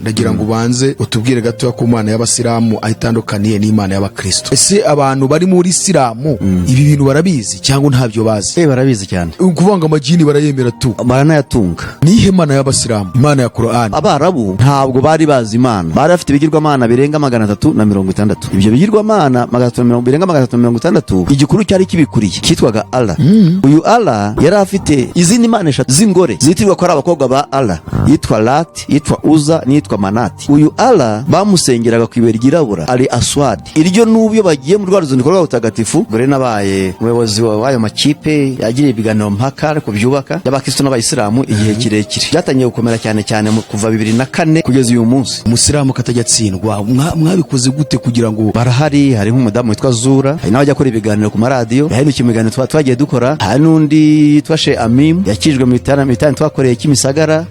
Ndagira ngo ubanze utubwire gatoya ku Mana y'Abasilamu, aho itandukaniye n'Imana y'Abakristo. Ese abantu bari muri Isilamu ibi bintu barabizi cyangwa ntabyo bazi? Barabizi cyane. Ukuvuga ngo amagini barayemera tu? Baranayatunga. Nihe Mana y'Abasilamu? Imana ya Korani? Abarabu ntabwo bari bazi Imana. Bari bafite ibigirwamana birenga 360. Ibyo bigirwamana magana atatu na mirongo birenga 360, igikuru cyari kibikuriye cyitwaga Allah. Uyu Allah yari afite izindi mana eshatu z'ingore zitirwa ko ari abakobwa ba Allah, yitwa Lati, yitwa Uza n'iyitwa Manati. Uyu Allah bamusengeraga ku ibuye ryirabura ari Aswadi. Iryo n'ubu iyo bagiye mu rwa ruzinduko rwabo rutagatifu. Gore nabaye umuyobozi w'ayo makipe yagiriye ibiganiro mpaka ariko byubaka y'abakristo n'abayisilamu igihe kirekire. Byatangiye gukomera cyane cyane mu kuva 2004 kugeza uyu munsi. Umusilamu katajya atsindwa, mwabikoze gute kugira ngo Barahari. Hari nk'umudamu witwa Zura, hari n'abajya akora ibiganiro ku maradiyo yahindukiye mu biganiro twagiye dukora. Hari n'undi witwa She Amim, yakijwe mu bitanu twakoreye Kimisagara,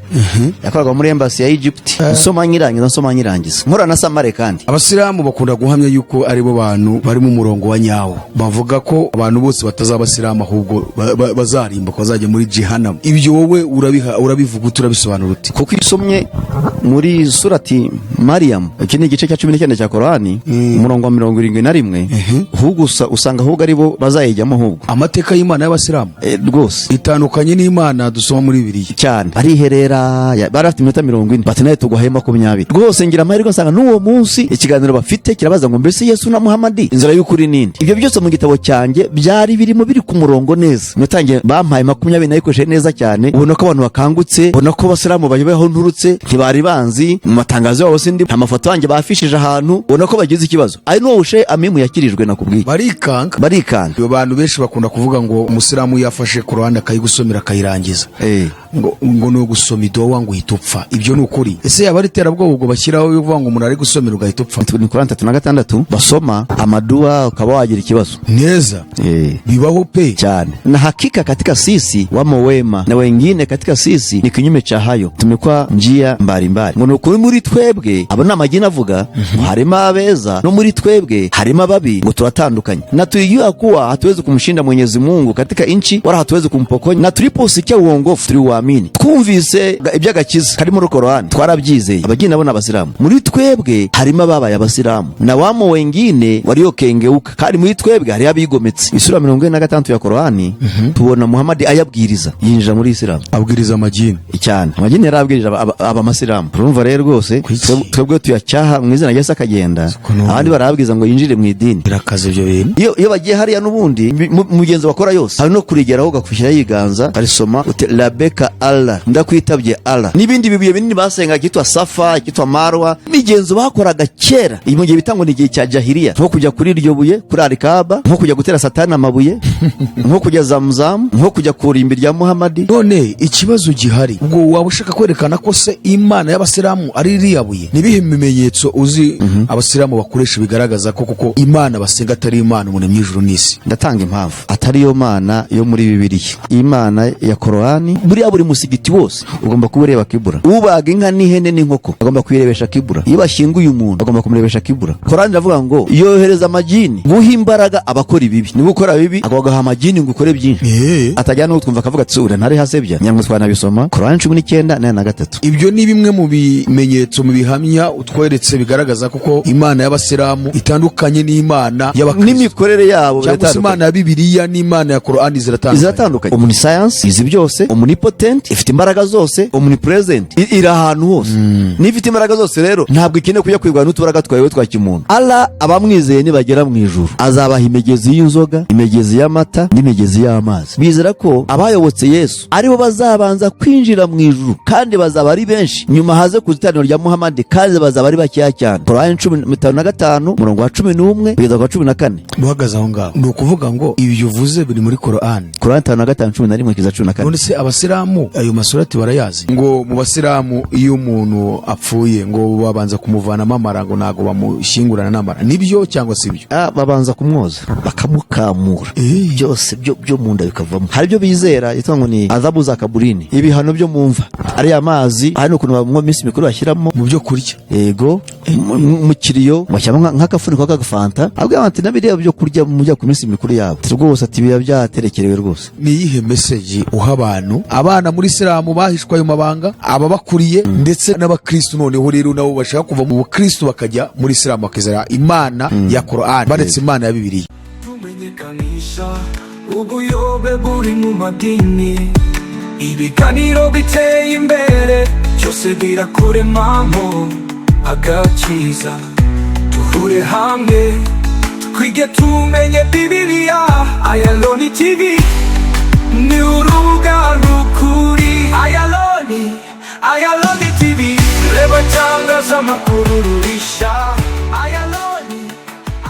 yakoraga muri embassy ya Egypt. Nsoma nyirangiza, nsoma nyirangiza, nkora na Samare kandi. Abasilamu bakunda guhamya yuko aribo bantu bari mu murongo wa nyawo. Bavuga ko abantu bose batazaba abasilamu, ahubwo bazarimbuka, bazajya muri jehanamu. Ibyo wowe urabiha, urabivuga ute, urabisobanura ute? Kuko iyo usomye muri Surati Mariyamu, iki ni igice cya 19 cya Korani, umurongo wa 71, ahubwo usanga ahubwo aribo bazayijyamo ahubwo. Amateka y'Imana y'Abasilamu Rwose. itandukanye n'Imana dusoma muri Bibiliya. Cyane. Bariherera, bari bafite iminota 40, bati nawe tuguhaye 20. Rwose ngira amahirwe nsanga n'uwo munsi ikiganiro bafite kirabaza ngo: "Mbese Yesu na Muhamadi, inzira y'ukuri ninde?" Ibyo byose mu gitabo cyanjye byari birimo, biri ku murongo neza. Natangiye bampaye 20, nayikoresheje neza cyane. Ubona ko abantu bakangutse, ubona ko abasilamu bayoboye aho nturutse ntibari banzi mu matangazo yabo, sindi nta mafoto yanjye bafishije ahantu. Ubona ko bagize ikibazo. Ari n'uwo Ushe Amimu yakirijwe nakubwiye. Barikanga. Barikanga. Abo bantu benshi bakunda kuvuga ngo umusilamu yafashe Korani akayigusomera akayirangiza, ngo ni ugusoma idowa ngo uhita upfa. Ibyo ni ukuri? Ese yaba ari iterabwoba ubwo bashyiraho yo kuvuga ngo umuntu ari gusomera ugahita upfa? Ni Korani 36, basoma amaduwa ukaba wagira ikibazo. Neza. Bibaho pe. Cyane. Na hakika katika sisi wamo wema na wengine katika sisi ni kinyume cha hayo, tumekuwa njia mbalimbali. Ngo ni ukuri, muri twebwe, abo ni amagini avuga, ngo harimo abeza, no muri twebwe harimo ababi, ngo turatandukanye. Na tulijua kuwa hatuwezi kumshinda Mwenyezi Mungu katika nchi wala hatuwezi kumpokonya, na tuliposikia uongofu tuliuamini. Twumvise iby'agakiza kari muri Korani twarabyizeye. Abagini nabo ni abasilamu. Muri twebwe harimo ababaye abasilamu na wamo wengine waliokengeuka, kandi muri twebwe hariho abigometse. Isura 46 ya Korani tubona Muhamadi ayabwiriza, yinjira muri Isilamu. Abwiriza amagini? Cyane. Amagini yarabwirije abamasilamu. Urumva rero rwose Kuki? twebwe tuyacyaha mu izina rya Yesu akagenda, abandi barababwiza ngo yinjire mu idini. Birakaze ibyo bintu. Iyo bagiye hariya n'ubundi mugenzi bakora yose, hari no kurigeraho ugakwishyiraho ibiganza ukarisoma uti: "Labeka Allah, ndakwitabye Allah." N'ibindi bibuye binini basenga, cyitwa Safa, cyitwa Marwa, imigenzo bakoraga kera mu gihe bita ngo ni igihe cya jahiliya, nko kujya kuri iryo buye kuri Alikaba, nko kujya gutera Satani amabuye, nko kujya Zamuzamu, nko kujya ku rimbi rya Muhamadi. None ikibazo gihari, ubwo waba ushaka kwerekana ko se Imana y'Abasilamu ari iriya buye? Nibihe bimenyetso uzi abasilamu bakoresha bigaragaza ko kuko Imana basenga atari Imana umuremyi w'ijuru n'isi? Ndatanga impamvu atari yo mana yo muri Bibiliya, Imana ya Korani. Buriya buri musigiti wose ugomba kuba ureba kibura. Ubaga inka n'ihene n'inkoko agomba kuyirebesha kibura. Iyo bashyinguye umuntu agomba kumurebesha kibura. Korani iravuga ngo yohereza amagini guha imbaraga abakora ibibi. Niba ukora bibi, agaha amagini ngo ukore byinshi. Atajya no twumva akavuga ati: "Ura ntari hasebya nyamwe." Twanabisoma Korani 19 4 na 3. Ibyo ni bimwe mu bimenyetso, mu bihamya utweretse bigaragaza kuko Imana y'Abasilamu itandukanye n'Imana y'Abakristo. N'imikorere yabo Cyangwa se biratandukanye. Imana ya Bibiliya n'Imana ya Korani ziratandukanye. Ziratandukanye. Omniscience, izi byose, omnipotent, ifite imbaraga zose, omnipresent, iri ahantu hose. Niba ifite imbaraga zose rero, ntabwo ikeneye kujya kwirwana n'utubaraga twawe twa kimuntu. Allah abamwizeye nibagera mu ijuru azabaha imigezi y'inzoga, imigezi y'amata n'imigezi y'amazi. Bizera ko abayobotse Yesu aribo bazabanza kwinjira mu ijuru, kandi bazaba ari benshi. Nyuma haze ku iteraniro rya Muhamadi, kandi bazaba ari bakeya cyane. Korani 55, umurongo wa 11 kugeza ku wa 14. Uhagaze aho ngaho, ni ukuvuga ngo ibyo uvuze biri muri Korani? Korani 55, 11 kugeza 14. None se abasilamu ayo masurati barayazi? Ngo mu basilamu iyo umuntu apfuye ngo babanza kumuvanamo amara, ngo ntabwo bamushyingurana n'amara. Nibyo cyangwa si byo? Babanza kumwoza, bakamukamura, byose byo mu nda bikavamo. Hari ibyo bizera yitwa ngo ni adhabu za kaburini, ibihano byo mu mva, ariya mazi. Hari n'ukuntu banywa iminsi mikuru bashyiramo mu byo kurya. Yego. Mu kiriyo bashyiramo nk'akafuniko k'agafanta, abwira ati nabiriya byo kurya mujya ku minsi mikuru yabo. Ati rwose, ati biba byaterekerewe rwose. Ni iyihe message uha abantu, abana muri isilamu bahishwe ayo mabanga, ababakuriye ndetse n'abakristu, noneho rero nabo bashaka kuva mu bukristu bakajya muri isilamu, bakizera Imana ya Korani baretse Imana ya Bibiliya? Tumenyekanisha ubuyobe buri mu madini, ibiganiro biteye imbere, byose birakuremamo agakiza. Duhure hamwe, twige, tumenye Bibiliya. Ayaloni TV ni urubuga rukuri. Ayaloni, Ayaloni TV, reba itangazamakuru rurisha. Ayaloni,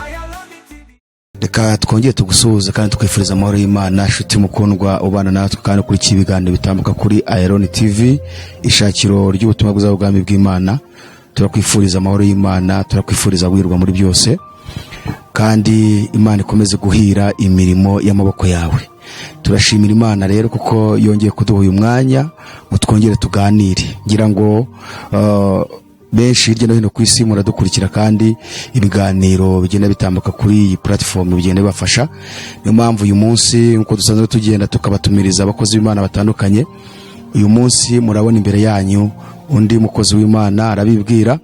Ayaloni TV. Reka twongere tugusuhuze kandi tukwifuriza amahoro y'Imana, nshuti mukundwa ubana natwe kandi ukurikiye ibiganiro bitambuka kuri Ayaloni TV, ishakiro ry'ubutumwa bwiza bw'ubwami bw'Imana. Turakwifuriza amahoro y'Imana, turakwifuriza guhirwa muri byose, kandi Imana ikomeze guhira imirimo y'amaboko yawe. Turashimira Imana rero kuko yongeye kuduha uyu mwanya ngo twongere tuganire. Ngira ngo benshi hirya no hino ku isi muradukurikira, kandi ibiganiro bigenda bitambuka kuri iyi platform bigenda bibafasha. Niyo mpamvu uyu munsi, nk'uko dusanzwe tugenda tukabatumiriza abakozi b'Imana batandukanye, uyu munsi murabona imbere yanyu undi mukozi w'Imana. Arabibwira,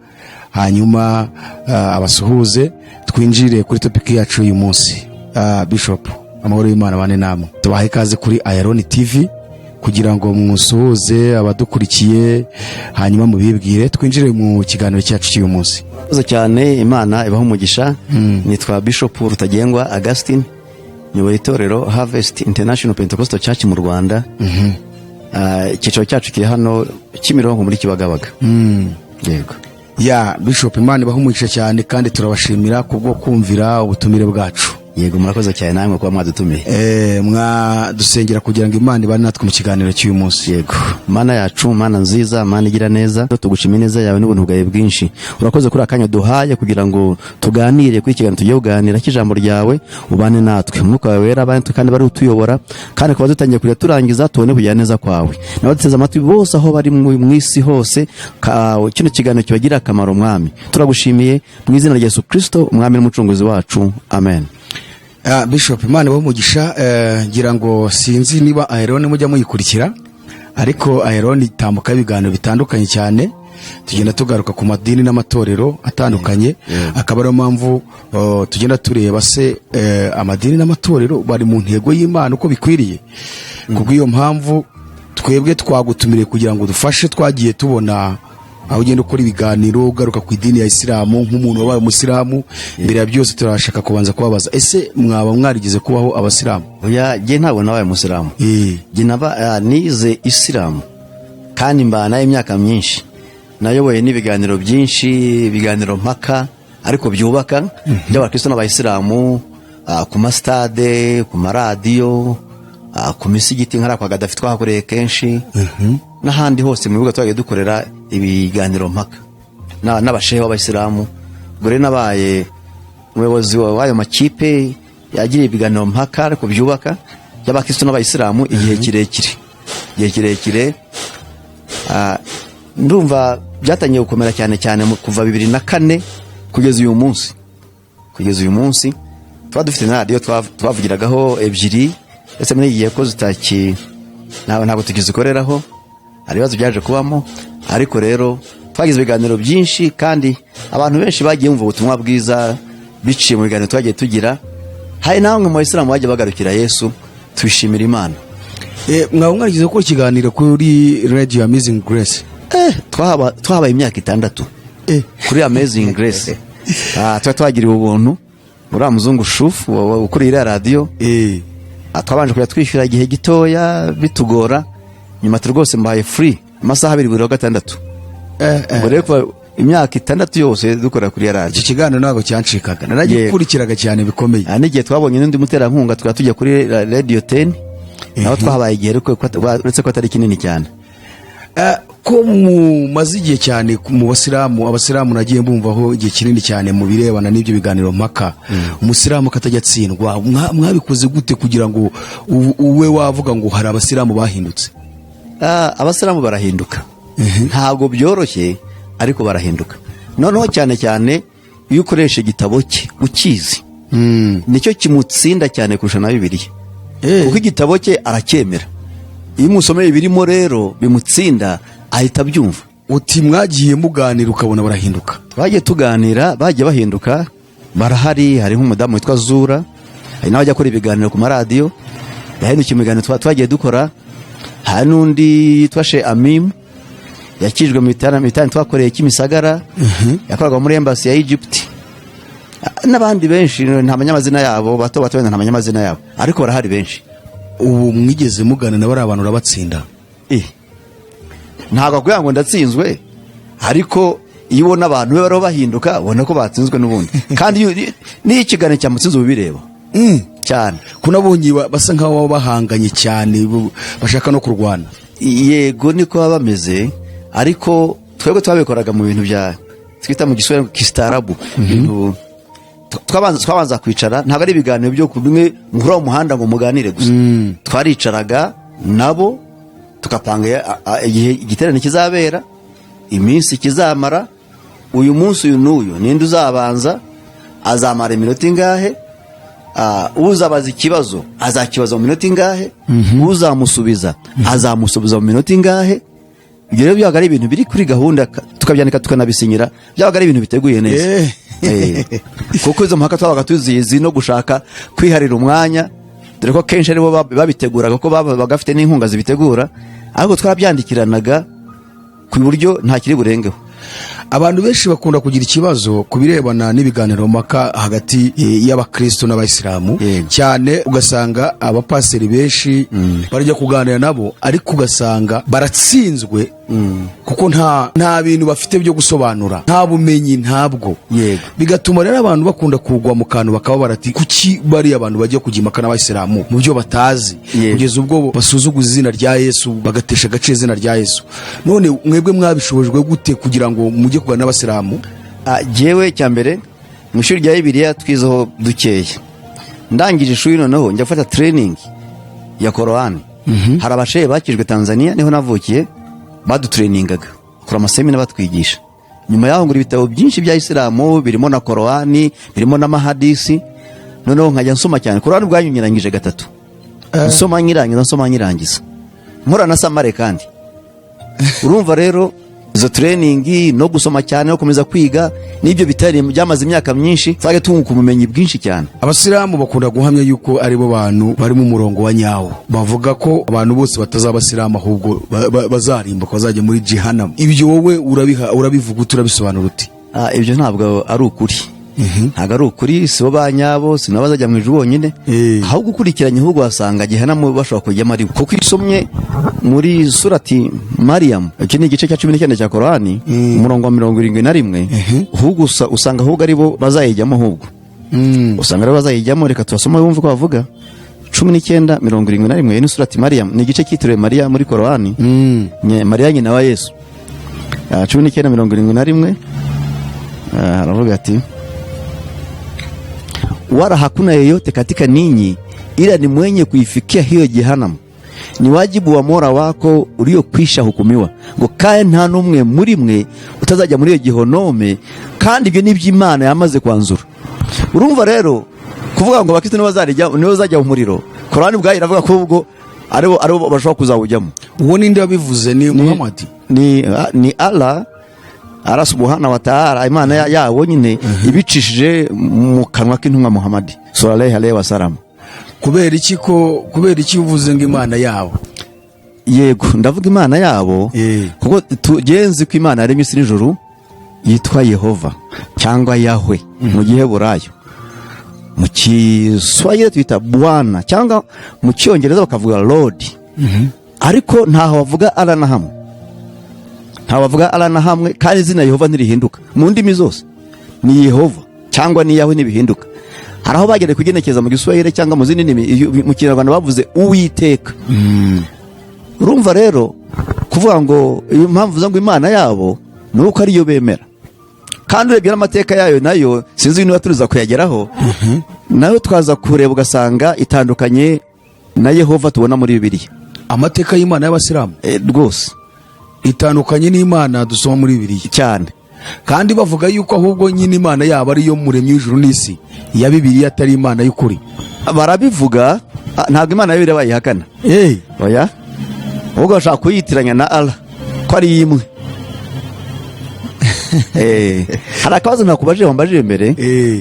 hanyuma abasuhuze, twinjire kuri topic yacu uyu munsi. Bishop, amahoro y'Imana bane namwe. Tubahe ikaze kuri Ayaloni TV kugira ngo musuhuze abadukurikiye, hanyuma mubibwire, twinjire mu kiganiro cyacu cy'uyu munsi. Murakoze cyane, Imana ibaha umugisha. Nitwa Bishop Rutagengwa Augustin, nyobora itorero Harvest International Pentecostal Church mu Rwanda. Icyicaro cyacu kiri hano Kimironko muri Kibagabaga. Yego. Ya Bishop, Imana ibaha umugisha cyane, kandi turabashimira kubwo kumvira ubutumire bwacu. Yego, murakoze cyane namwe kuba mwadutumiye. Mwadusengera kugira ngo Imana ibane natwe mu kiganiro cy'uyu munsi. Yego. Mana yacu, Mana nziza, Mana igira neza, tugushima ineza yawe n'ubuntu bwawe bwinshi. Urakoze kuri akanya duhaye kugira ngo tuganire kuri ikiganiro tugiye kuganira cy'ijambo ryawe. Ubane natwe, Umwuka wawe wera abane kandi bari utuyobora, kandi kuba dutangiye kujya turangiza tubone kugira neza kwawe. N'abaduteze amatwi bose aho bari mu isi hose, kino kiganiro kibagirira akamaro. Mwami, turagushimiye mu izina rya Yesu Kristo, Umwami n'Umucunguzi wacu, amen. Bishop, Imana ibahe umugisha. Ngira ngo sinzi niba Ayaloni mujya muyikurikira, ariko Ayaloni itambukaho ibiganiro bitandukanye cyane. Tugenda tugaruka ku madini n'amatorero atandukanye, akaba ariyo mpamvu tugenda tureba se amadini n'amatorero bari mu ntego y'Imana uko bikwiriye. Kubw'iyo mpamvu twebwe twagutumiriye kugira ngo dufashe. Twagiye tubona aho ugenda ukora ibiganiro ugaruka ku idini ya isilamu nk'umuntu wabaye umusilamu. Mbere ya byose turashaka kubanza kubabaza: ese mwaba mwarigeze kubaho abasilamu? Oya, jye ntabwo nabaye umusilamu. Jye nize isilamu kandi mbana imyaka myinshi, nayoboye n'ibiganiro byinshi, ibiganiro mpaka ariko byubaka by'abakristo n'abayisilamu, ku masitade, ku maradiyo, ku misigiti nkariya kwa Gadafi twahakoreye kenshi, n'ahandi hose mu bibuga twagiye dukorera ibiganiro mpaka n'abashehe b'abayisilamu. Ubwo rero nabaye umuyobozi w'ayo makipe yagiriye ibiganiro mpaka ariko byubaka by'abakristo n'abayisilamu igihe kirekire, igihe kirekire. Ndumva byatangiye gukomera cyane cyane kuva 2004 kugeza uyu munsi. Kugeza uyu munsi tuba dufite na radiyo twavugiragaho ebyiri, ndetse muri iki gihe ko zitaki, ntabwo tukizikoreraho, hari ibibazo byaje kubamo. Ariko rero twagize ibiganiro byinshi, kandi abantu benshi bagiye bumva ubutumwa bwiza biciye mu biganiro twagiye tugira. Hari na bamwe mu bayisilamu bagiye bagarukira Yesu, tubishimira Imana. Mwaba mwarigeze gukora ikiganiro kuri radio Amazing Grace? Twahabaye imyaka 6 kuri Amazing Grace. Tuba twagiriwe ubuntu, uriya muzungu Shufu ukuriye iriya radiyo. Twabanje kujya twishyura igihe gitoya bitugora, nyuma rwose mbaye free amasaha 2 buri wa gatandatu. Ubwo rero kuva imyaka 6 yose dukora kuri iyo radiyo. Iki kiganiro ntabwo cyancikaga, naragikurikiraga cyane bikomeye. N'igihe twabonye n'undi muterankunga tukaba tujya kuri Radio 10, naho twahabaye igihe, ariko uretse ko atari kinini cyane. Ko mumaze igihe cyane mu basilamu, abasilamu nagiye mbumvaho igihe kinini cyane mu birebana n'ibyo biganiro mpaka, umusilamu katajya atsindwa, mwabikoze gute kugira ngo ube wavuga ngo hari abasilamu bahindutse? Abasilamu barahinduka, ntabwo byoroshye ariko barahinduka. Noneho cyane cyane iyo ukoresha igitabo cye ukizi, nicyo kimutsinda cyane kurusha na Bibiliya, kuko igitabo cye aracyemera. Iyo umusomeye ibirimo rero bimutsinda, ahita abyumva. Uti mwagiye muganira ukabona barahinduka? Twagiye tuganira, bagiye bahinduka, barahari. Hari nk'umudamu witwa Zura, hari n'abajya akora ibiganiro ku maradiyo, yahindukiye mu biganiro twagiye dukora. Hari n'undi yitwa She Amim, yakijwe mu bitanu twakoreye Kimisagara, yakoraga muri embassy ya Egypt, n'abandi benshi ntamenya amazina yabo, bato bato wenda ntamenya amazina yabo, ariko barahari benshi. Ubu mwigeze mugana na bariya bantu, urabatsinda? Ntabwo akubwira ngo ndatsinzwe, ariko iyo ubona abantu be bariho bahinduka, ubona ko batsinzwe n'ubundi. Kandi n'iyo ikiganiro cyamutsinze uba ubireba cyane. Ko nabonye basa nkaho baba bahanganye cyane, bashaka no kurwana. Yego, niko baba bameze, ariko twebwe twabikoraga mu bintu bya twita mu Giswahili kistaarabu. Ibintu twabanza kwicara, ntabwo ari ibiganiro byo bimwe muhura mu muhanda ngo muganire gusa. Twaricaraga nabo tugapanga igihe igiterane kizabera, iminsi kizamara, uyu munsi uyu n'uyu ninde uzabanza, azamara iminota ingahe, uzabaza ikibazo azakibaza mu minota ingahe, uzamusubiza azamusubiza mu minota ingahe. Ibyo rero byabaga ari ibintu biri kuri gahunda, tukabyandika, tukanabisinyira, byabaga ari ibintu biteguye neza. Kuko izo mpaka twabaga tuzizi no gushaka kwiharira umwanya, dore ko kenshi aribo babiteguraga, kuko babaga bafite n'inkunga zibitegura, ariko twarabyandikiranaga ku buryo nta kiri burengeho. Abantu benshi bakunda kugira ikibazo ku birebana n'ibiganiro mpaka hagati y'abakristo n'abayisilamu. Cyane ugasanga abapasiteri benshi barajya kuganira nabo, ariko ugasanga baratsinzwe kuko nta bintu bafite byo gusobanura, nta bumenyi, ntabwo. Bigatuma rero abantu bakunda kugwa mu kantu, bakaba barati kuki bariya abantu bajya kujya impaka n'abayisilamu mu byo batazi, kugeza ubwo basuzuguza izina rya Yesu, bagatesha agaciro izina rya Yesu. None mwebwe mwabishobojwe gute kugira ngo mujye kuganira n'abasilamu? Jyewe cya mbere mu ishuri rya Bibiliya twizeho dukeya. Ndangije ishuri noneho njya gufata training ya Korowani. Hari abashehe bakijwe Tanzania, niho navukiye, badutrainingaga, bakora amasemina, batwigisha. Nyuma yaho ngura ibitabo byinshi bya Isilamu, birimo na Korowani, birimo n'amahadisi. Noneho nkajya nsoma cyane Korowani ubwanyu, nyirangije gatatu, nsoma nyirangiza, nsoma nyirangiza, nkora na summary. Kandi urumva rero izo training no gusoma cyane no gukomeza kwiga n'ibyo bitari byamaze imyaka myinshi, twajya tunguka ubumenyi bwinshi cyane. Abasilamu bakunda guhamya yuko aribo bantu bari mu murongo wa nyawo. Bavuga ko abantu bose batazaba abasilamu, ahubwo bazarimbuka, bazajya muri jehanamu. Ibyo wowe urabivuga ute, urabisobanura uti? Ibyo ntabwo ari ukuri, ntabwo ari ukuri. Si bo ba nyabo, si nabo bazajya mu ijuru bonyine. Ahubwo ukurikiranye, ahubwo wasanga gehanamu bashobora kujyamo ari bo, kuko iyo usomye muri Surati Mariyamu, iki ni igice cya 19 cya Korani, umurongo wa 71, ahubwo usanga ahubwo ari bo bazayijyamo, ahubwo usanga aribo bazayijyamo. Reka tubasome wumve uko bavuga. 19:71, iyi ni Surati Mariyamu, ni igice cyitiriwe Mariya muri Korani. Mariya nyina wa Yesu. 19:71, aravuga ati: "Wala hakuna yeyote katika ninyi ila ni mwenye kuifikia hiyo jehanamu, ni wajibu wa Mola wako uliokwisha hukumiwa." Ngo kandi nta n'umwe muri mwe utazajya muri iyo gihonome, kandi ibyo ni iby'Imana yamaze kwanzura. Urumva rero kuvuga ngo abakristo nibo bazajya mu muriro, Korani ubwayo iravuga ko ubwo aribo bashobora kuzawujyamo. Uwo ninde wabivuze? Ni Muhammad? Ni Allah subhana wa ta'ala, Imana yabo nyine, ibicishije mu kanwa k'intumwa Muhammad sallallahu alaihi wasallam. Kubera iki uvuze ngo Imana yabo? Yego, ndavuga Imana yabo, kuko tugenzi ko Imana yaremye isi n'ijuru yitwa Yehova cyangwa Yahwe mu Giheburayo, mu Kiswahili twita Bwana, cyangwa mu Cyongereza bakavuga Lord, ariko ntaho bavuga Allah na hamwe, ntaho bavuga Allah na hamwe. Kandi izina Yehova ntirihinduka mu ndimi zose, ni Yehova cyangwa ni Yahwe, ntibihinduka. Hari aho bagereye kugenekereza mu Giswahili cyangwa mu zindi ndimi, mu Kinyarwanda bavuze Uwiteka. Urumva rero kuvuga ngo iyo mpamvu uvuze ngo Imana yabo ni uko ariyo bemera, kandi urebye n'amateka yayo nayo, sinzi niba turiza kuyageraho, nayo twaza kureba ugasanga itandukanye na Yehova tubona muri Bibiliya. Amateka y'Imana y'abasilamu? Rwose. Itandukanye n'Imana dusoma muri Bibiliya? Cyane. Kandi bavuga yuko ahubwo nyine Imana yabo ariyo muremyi w'ijuru n'isi, iya Bibiliya atari Imana y'ukuri. Barabivuga, ntabwo Imana yo bayihakana. Oya, ahubwo bashaka kuyitiranya na Allah ko ari imwe. Hari akabazo nakubajije, wambajije mbere,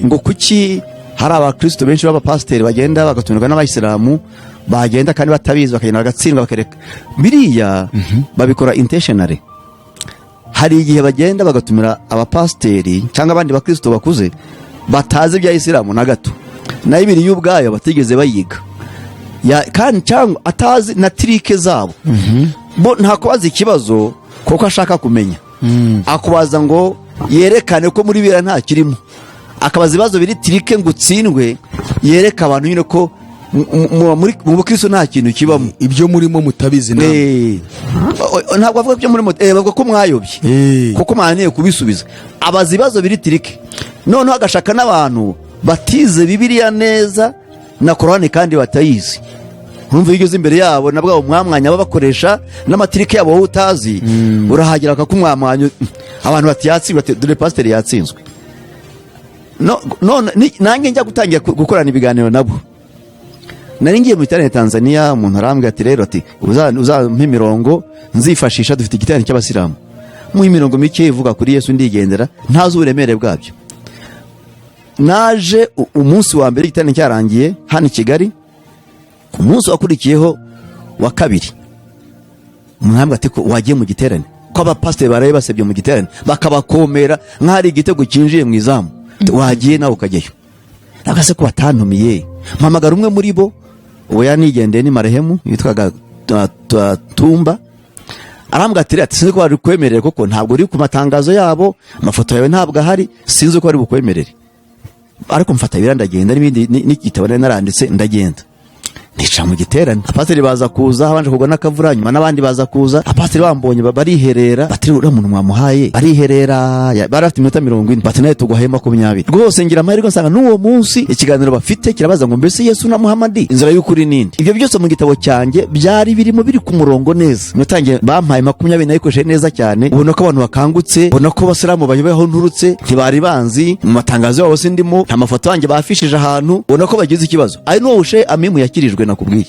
ngo kuki hari abakristo benshi b'abapasiteri bagenda bagatumirwa n'abayisilamu, bagenda kandi batabizi, bakagenda bagatsindwa, bakareka biriya. Babikora intentionally. Hari igihe bagenda bagatumira abapasiteri cyangwa abandi bakristo bakuze batazi ibya isilamu na gato, na Bibiliya ubwayo batigeze bayiga. Kandi cyangwa atazi na trick zabo. Bo ntakubaza ikibazo kuko ashaka kumenya, akubaza ngo yerekane ko muri biriya nta kirimo. Akabaza ibibazo biri trick ngo utsindwe, yereka abantu nyine ko mu bukristo nta kintu kibamo. Ibyo murimo mutabizi namwe. Ntabwo avuga ibyo muri moto, bavuga ko mwayobye kuko mwananiye kubisubiza. Abaza ibibazo biri trick, noneho agashaka n'abantu batize Bibiliya neza na Korani kandi batayizi. Urumva, iyo ugeze imbere yabo na bwabo mwamwanya baba bakoresha n'ama trick yabo wowe utazi, urahagera bakakumwamwanya, abantu bati yatsinzwe, bati dore pasiteri yatsinzwe. None nanjye njya gutangira gukorana ibiganiro nabo, nari ngiye mu giterane Tanzania, umuntu arambwira ati rero, ati uzampe imirongo nzifashisha, dufite igiterane cy'abasilamu. Muha imirongo mike ivuga kuri Yesu, ndigendera ntazi uburemere bwabyo. Naje umunsi wa mbere igiterane cyarangiye hano i Kigali, ku munsi wakurikiyeho wa kabiri, umuntu arambwira ati ko wagiye mu giterane, ko abapasiteri baraye basebye mu giterane, bakabakomera nk'aho ari igitego cyinjiye mu izamu, wagiye nawe ukajyayo? Ntabwo se ko batantumiye. Mpamagara umwe muri bo, uwo yanigendeye ni marehemu yitwaga Tumba, arambwira ati ati sinzi ko bari kwemerere, kuko ntabwo uri ku matangazo yabo, amafoto yawe ntabwo ahari, sinzi ko bari bukwemerere. Ariko mfata biriya ndagenda, n'ibindi n'igitabo nari naranditse, ndagenda nica mu giterane. Abapasiteri baza kuza, habanje kugwa n'akavura, nyuma n'abandi baza kuza. Abapasiteri bambonye bariherera, bati uriya muntu mwamuhaye, bariherera. Bari bafite iminota 40, bati nawe tuguhaye 20. Rwose ngira amahirwe nsanga n'uwo munsi ikiganiro bafite kirabaza ngo mbese Yesu na Muhamadi, inzira y'ukuri n'indi. Ibyo byose mu gitabo cyanjye byari birimo, biri ku murongo neza. Natangiye bampaye 20, nayikoresheje neza cyane. Ubona ko abantu bakangutse, ubona ko abasilamu bayobewe aho nturutse, ntibari banzi mu matangazo yabo, sindimo, nta mafoto yanjye bafishije ahantu. Ubona ko bagize ikibazo. Ari n'uwo Shehe Amimu yakirijwe nakubwiye.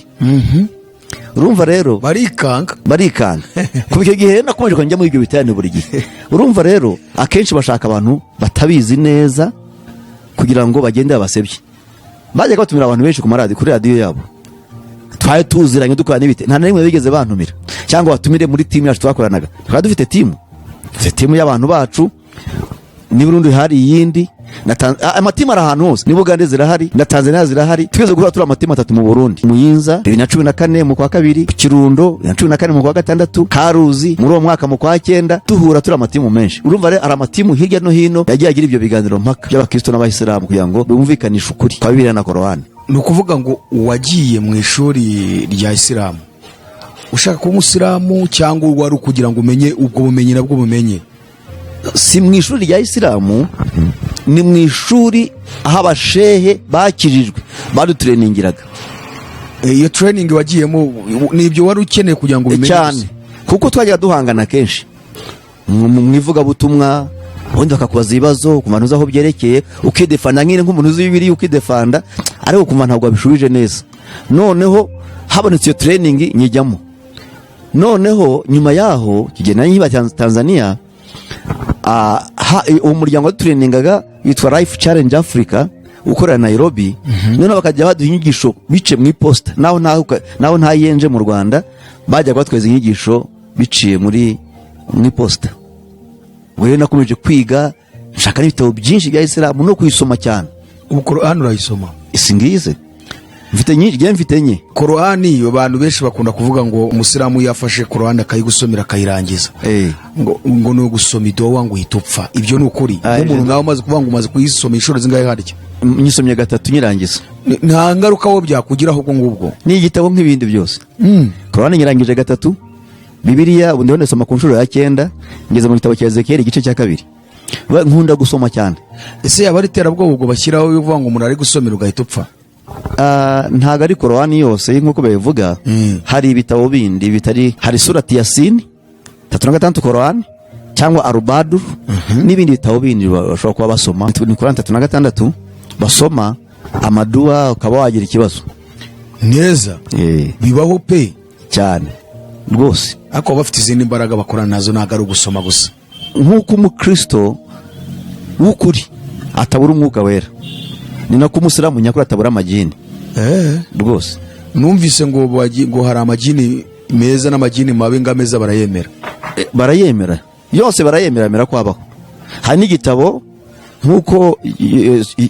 Urumva rero, barikanga. Barikanga. Kuva icyo gihe rero nakomeje kujya muri ibyo biterane buri gihe. Urumva rero, akenshi bashaka abantu batabizi neza kugira ngo bagende babasebye. Bajyaga batumira abantu benshi ku maradiyo, kuri radiyo yabo twari tuziranye, dukora n'ibite, nta na rimwe bigeze bantumira cyangwa batumire muri timu yacu twakoranaga. Twari dufite timu, dufite timu y'abantu bacu. Ni Burundi hari iyindi na amatimu ari ahantu hose, ni Bugande zirahari na Tanzania zirahari. Twese guhura turi amatimu atatu mu Burundi: Muyinza 2014 mu kwa kabiri, Kirundo 2014 mu kwa gatandatu, Karuzi muri uwo mwaka mu kwa cyenda. Duhura turi amatimu menshi. Urumva rero, hari amatimu hirya no hino yagiye agira ibyo biganiro mpaka by'abakristo n'abayisilamu kugira ngo bumvikanishe ukuri kwa Bibiliya na Korowani. Ni ukuvuga ngo uwagiye mu ishuri rya isilamu ushaka kuba umusilamu, cyangwa wari ukugira ngo umenye ubwo bumenyi nabwo bumenye? Si mu ishuri rya isilamu, ni mu ishuri aho abashehe bakijijwe badutureningiraga. Iyo training wagiyemo ni ibyo wari ukeneye kugira ngo ubimenye Cyane. gusa? Kuko twajyaga duhangana kenshi mu ivugabutumwa, ubundi bakakubaza ibibazo ukumva ntuzi aho byerekeye, ukidefanda nyine nk'umuntu uzi Bibiliya, ukidefanda ariko ukumva ntabwo wabishubije neza. Noneho habonetse iyo training nyijyamo. Noneho nyuma yaho kigenda nkiba Tanzania, uwo muryango wadutureningaga witwa Life Challenge Africa ukorera Nairobi. Noneho bakajya baduha inyigisho bice mu iposita, naho nta yenje mu Rwanda, bajyaga batweza inyigisho biciye mu iposita. Ubwo rero nakomeje kwiga, nshaka n'ibitabo byinshi bya isilamu no kuyisoma cyane. Ubu Korani urayisoma? Isi ngize mfite nyinshi, ngewe mfite enye. Korani, abantu benshi bakunda kuvuga ngo umusilamu yafashe Korani akayigusomera akayirangiza, ngo ni ugusoma idowa ngo uhita upfa. Ibyo ni ukuri? Nk'umuntu nkawe umaze kuvuga ngo umaze kuyisoma inshuro zingahe harya? Nyisomye gatatu nyirangiza. Nta ngaruka wo byakugiraho ubwo ngubwo? Ni igitabo nk'ibindi byose. Korani nyirangije gatatu. Bibiliya ubu ndiho ndasoma ku nshuro ya cyenda, ngeze mu gitabo cya Ezekiyeli igice cya kabiri. Nkunda gusoma cyane. Ese yaba ari iterabwoba ubwo bashyiraho yo kuvuga ngo umuntu ari gusomera ugahita upfa? Ntabwo ari Korani yose nk'uko babivuga. Hari ibitabo bindi bitari, hari surati Yasini 36 Korani. Cyangwa Arubadu n'ibindi bitabo bindi bashobora kuba basoma. Ni Korani 36 basoma amaduwa, ukaba wagira ikibazo. Neza. Bibaho pe. Cyane rwose. Ariko baba bafite izindi mbaraga bakorana nazo, ntabwo ari ugusoma gusa. Nk'uko umukristo w'ukuri atabura Umwuka Wera, ni nako umusilamu nyakuri atabura amagini rwose. Numvise ngo ngo hari amagini meza n'amagini mabi, ngo ameza barayemera. Barayemera yose, barayemera, bemera ko abaho. Hari n'igitabo nk'uko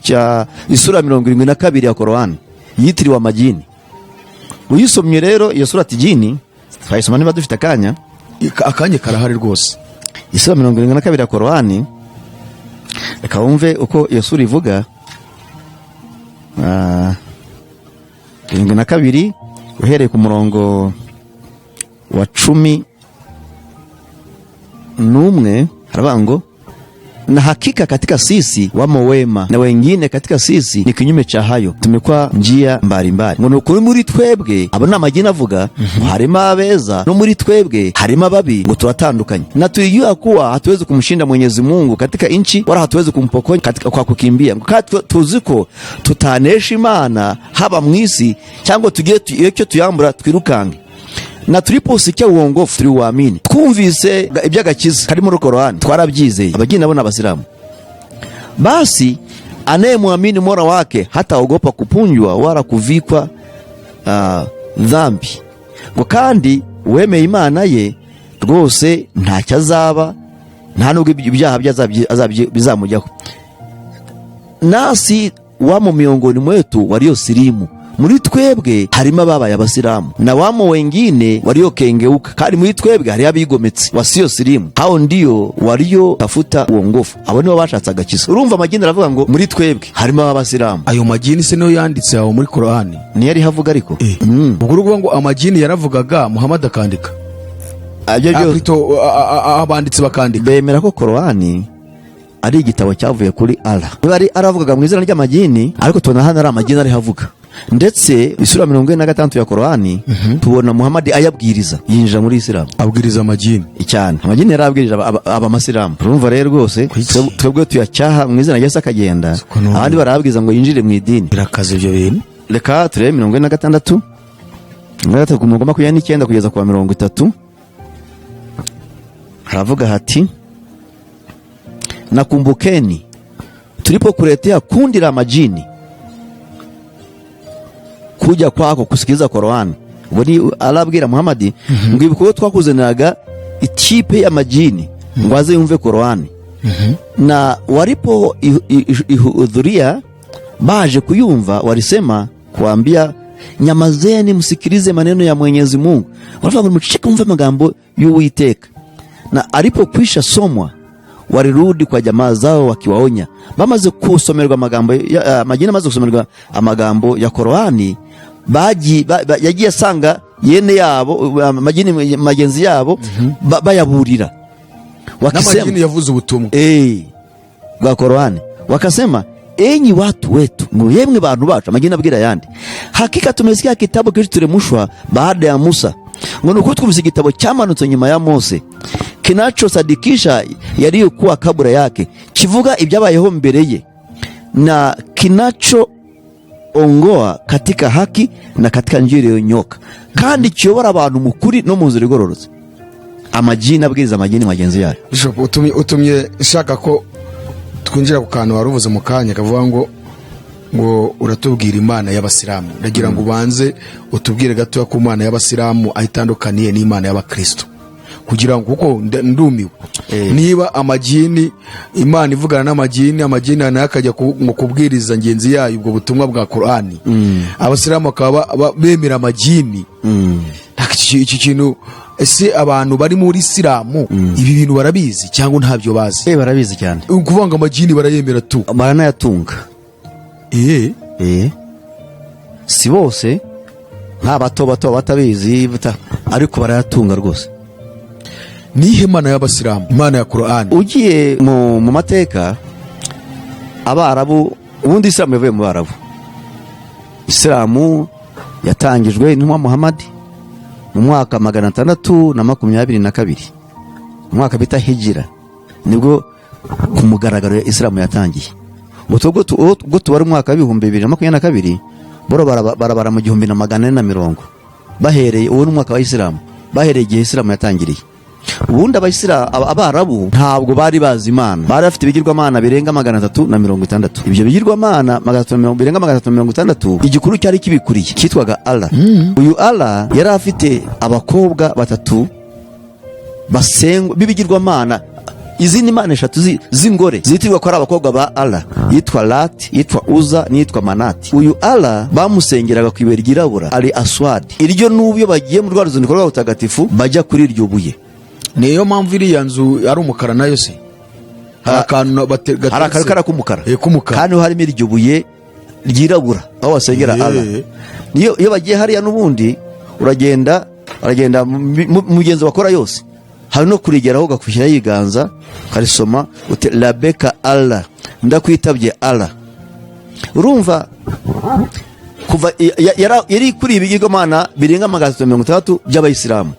cya isura 72 ya Korowani yitiriwe amagini. Uyisomye rero iyo sura tijini, twayisoma niba dufite akanya. Akanya karahari rwose. Isura 72 ya Korowani, reka wumve uko iyo sura ivuga. 72 uhereye ku murongo wa 11, haravuga ngo: "Na hakika katika sisi wamo wema na wengine katika sisi ni kinyume cha hayo, tumekuwa njia mbalimbali." Ngo ni ukuri muri twebwe, abo ni amagini avuga, ngo harimo abeza, no muri twebwe harimo ababi, ngo turatandukanye. "Na tulijua kuwa hatuwezi kumshinda Mwenyezi Mungu katika nchi, wala hatuwezi kumpokonya katika kwa kukimbia." Ngo kandi tuzi ko tutanesha Imana haba mu isi, cyangwa tugire icyo tuyambura twirukange. "Na tuliposikia uongofu tuliuamini." Twumvise iby'agakiza kari muri Korani, twarabyizeye. Abagini nabo ni abasilamu. "Basi anayemwamini Mola wake hataogopa kupunjwa wala kuvikwa dhambi." Ngo kandi uwemeye Imana ye rwose ntacyo azaba, nta nubwo ibyaha bye bizamujyaho. "Nasi wamo miongoni mwetu waliosilimu." Muri twebwe harimo ababaye abasilamu. "Na wamo wengine waliokengeuka." Kandi muri twebwe hariho abigometse, wasio silimu. "Hao ndio walio tafuta uongofu." Abo nibo bashatse agakiza. Urumva amagini aravuga ngo muri twebwe harimo abasilamu. Ayo magini se niyo yanditse aho muri Korani? Niyo ariho avuga ariko. Ubwo uri kuvuga ngo amagini yaravugaga, Muhammad akandika? Ibyo Ah, byose. plutôt, abanditsi bakandika. Bemera ko Korowani ari igitabo cyavuye kuri Allah. Niba ari aravugaga mu izina ry'amagini, ariko tubona hano ari amagini ariho avuga. Ndetse isura 46 ya Korowani tubona Muhammad ayabwiriza, yinjira muri Isilamu. Abwiriza amagini? Cyane, amagini yarabwirije aba amasilamu. Urumva rero rwose, Kuki? twebwe tuyacyaha mu izina rya Yesu akagenda, Siko numva. abandi barababwiza ngo yinjire mu idini. Birakaze ibyo bintu. Reka turebe 46, 43, ku murongo 29 kugeza ku wa 30, haravuga hati: "Na kumbukeni tulipokuletea kundi la majini kuja kwako kusikiliza Korani." Ubwo ni arabwira Muhammad ngo ibuka ubwo twakuzaniraga ikipe y'amajini ngo aze yumve Korani. "Na walipo ihudhuria, baje kuyumva, walisema kuambia, nyamazeni msikilize maneno ya Mwenyezi Mungu." Waravuga ngo muceceke mumve amagambo y'Uwiteka. "Na alipokwisha somwa walirudi kwa jamaa zao wakiwaonya." Bamaze kusomerwa amagambo amagini amaze gusomerwa amagambo ya Korani, bagiye yagiye asanga yene yabo, amagini magenzi yabo, bayaburira wakisema N'amagini yavuze ubutumwa. Bwa Korani. Wakasema: "Enyi watu wetu," ngo yemwe bantu bacu, amagini abwira ayandi, "hakika tumesikia kitabu kilichoteremshwa baada ya Musa," ngo ni ukuri twumvise igitabo cyamanutse nyuma ya Mose, "kinachosadikisha yaliyokuwa kabla yake," kivuga ibyabayeho mbere ye, "na kinachoongoa katika haki na katika njia iliyonyoka," kandi kiyobora abantu mu kuri no mu nzira igororotse. Amagini abwiriza amagini magenzi yayo. Bishop, utumye nshaka ko twinjira ku kantu wari uvuze mu kanya kavuga ngo uratubwira Imana y'abasilamu. Ndagira ngo ubanze utubwire gatoya ku Mana y'abasilamu, aho itandukaniye n'Imana y'abakristo, kugira ngo kuko ndumiwe. Niba amagini, Imana ivugana n'amagini, amagini nayo akajya ngo kubwiriza ngenzi yayo ubwo butumwa bwa Korani, abasilamu bakaba bemera amagini. Iki kintu ese abantu bari muri Isilamu ibi bintu barabizi cyangwa ntabyo bazi? Barabizi cyane. Ukuvuga ngo amagini barayemera tu? Baranayatunga. Si bose, nk'abato bato batabizi ariko barayatunga rwose. Nihe Mana y'abasilamu? Imana ya Korani? Ugiye mu mateka, Abarabu, ubundi Isilamu yavuye mu Barabu. Isilamu yatangijwe n'intumwa Muhammad mu mwaka 622, mu mwaka bita Hijira. Nibwo ku mugaragaro ya Isilamu yatangiye. Ubwo tubara umwaka wa 2022, boro barabara mu 1440, bahereye uwo ni umwaka wa Isilamu, bahereye igihe Isilamu yatangiriye. Ubundi abayisilamu, Abarabu ntabwo bari bazi Imana. Bari bafite ibigirwamana birenga 360. Ibyo bigirwamana birenga 360, igikuru cyari kibikuriye cyitwaga Allah. Uyu Allah yari afite abakobwa batatu basengwa b'ibigirwamana, izindi mana eshatu z'ingore zitirwa ko ari abakobwa ba Allah, yitwa Lati, yitwa Uza n'iyitwa Manati. Uyu Allah bamusengeraga ku ibuye ryirabura ari Aswadi. Iryo n'ubu iyo bagiye mu rwa ruzinduko rwa butagatifu bajya kuri iryo buye. Niyo mpamvu iriya nzu ari umukara nayo se, hari akantu hari akantu kari k'umukara. K'umukara. Kandi harimo iryo buye ryirabura aho basengera Allah. Niyo iyo bagiye hariya n'ubundi uragenda, uragenda mugenzi bakora yose, hari no kurigeraho ugakwishyiraho ibiganza ukarisoma uti "Labeka Allah", ndakwitabye Allah. Urumva kuva yari kuri ibigirwamana birenga 360 by'abayisilamu,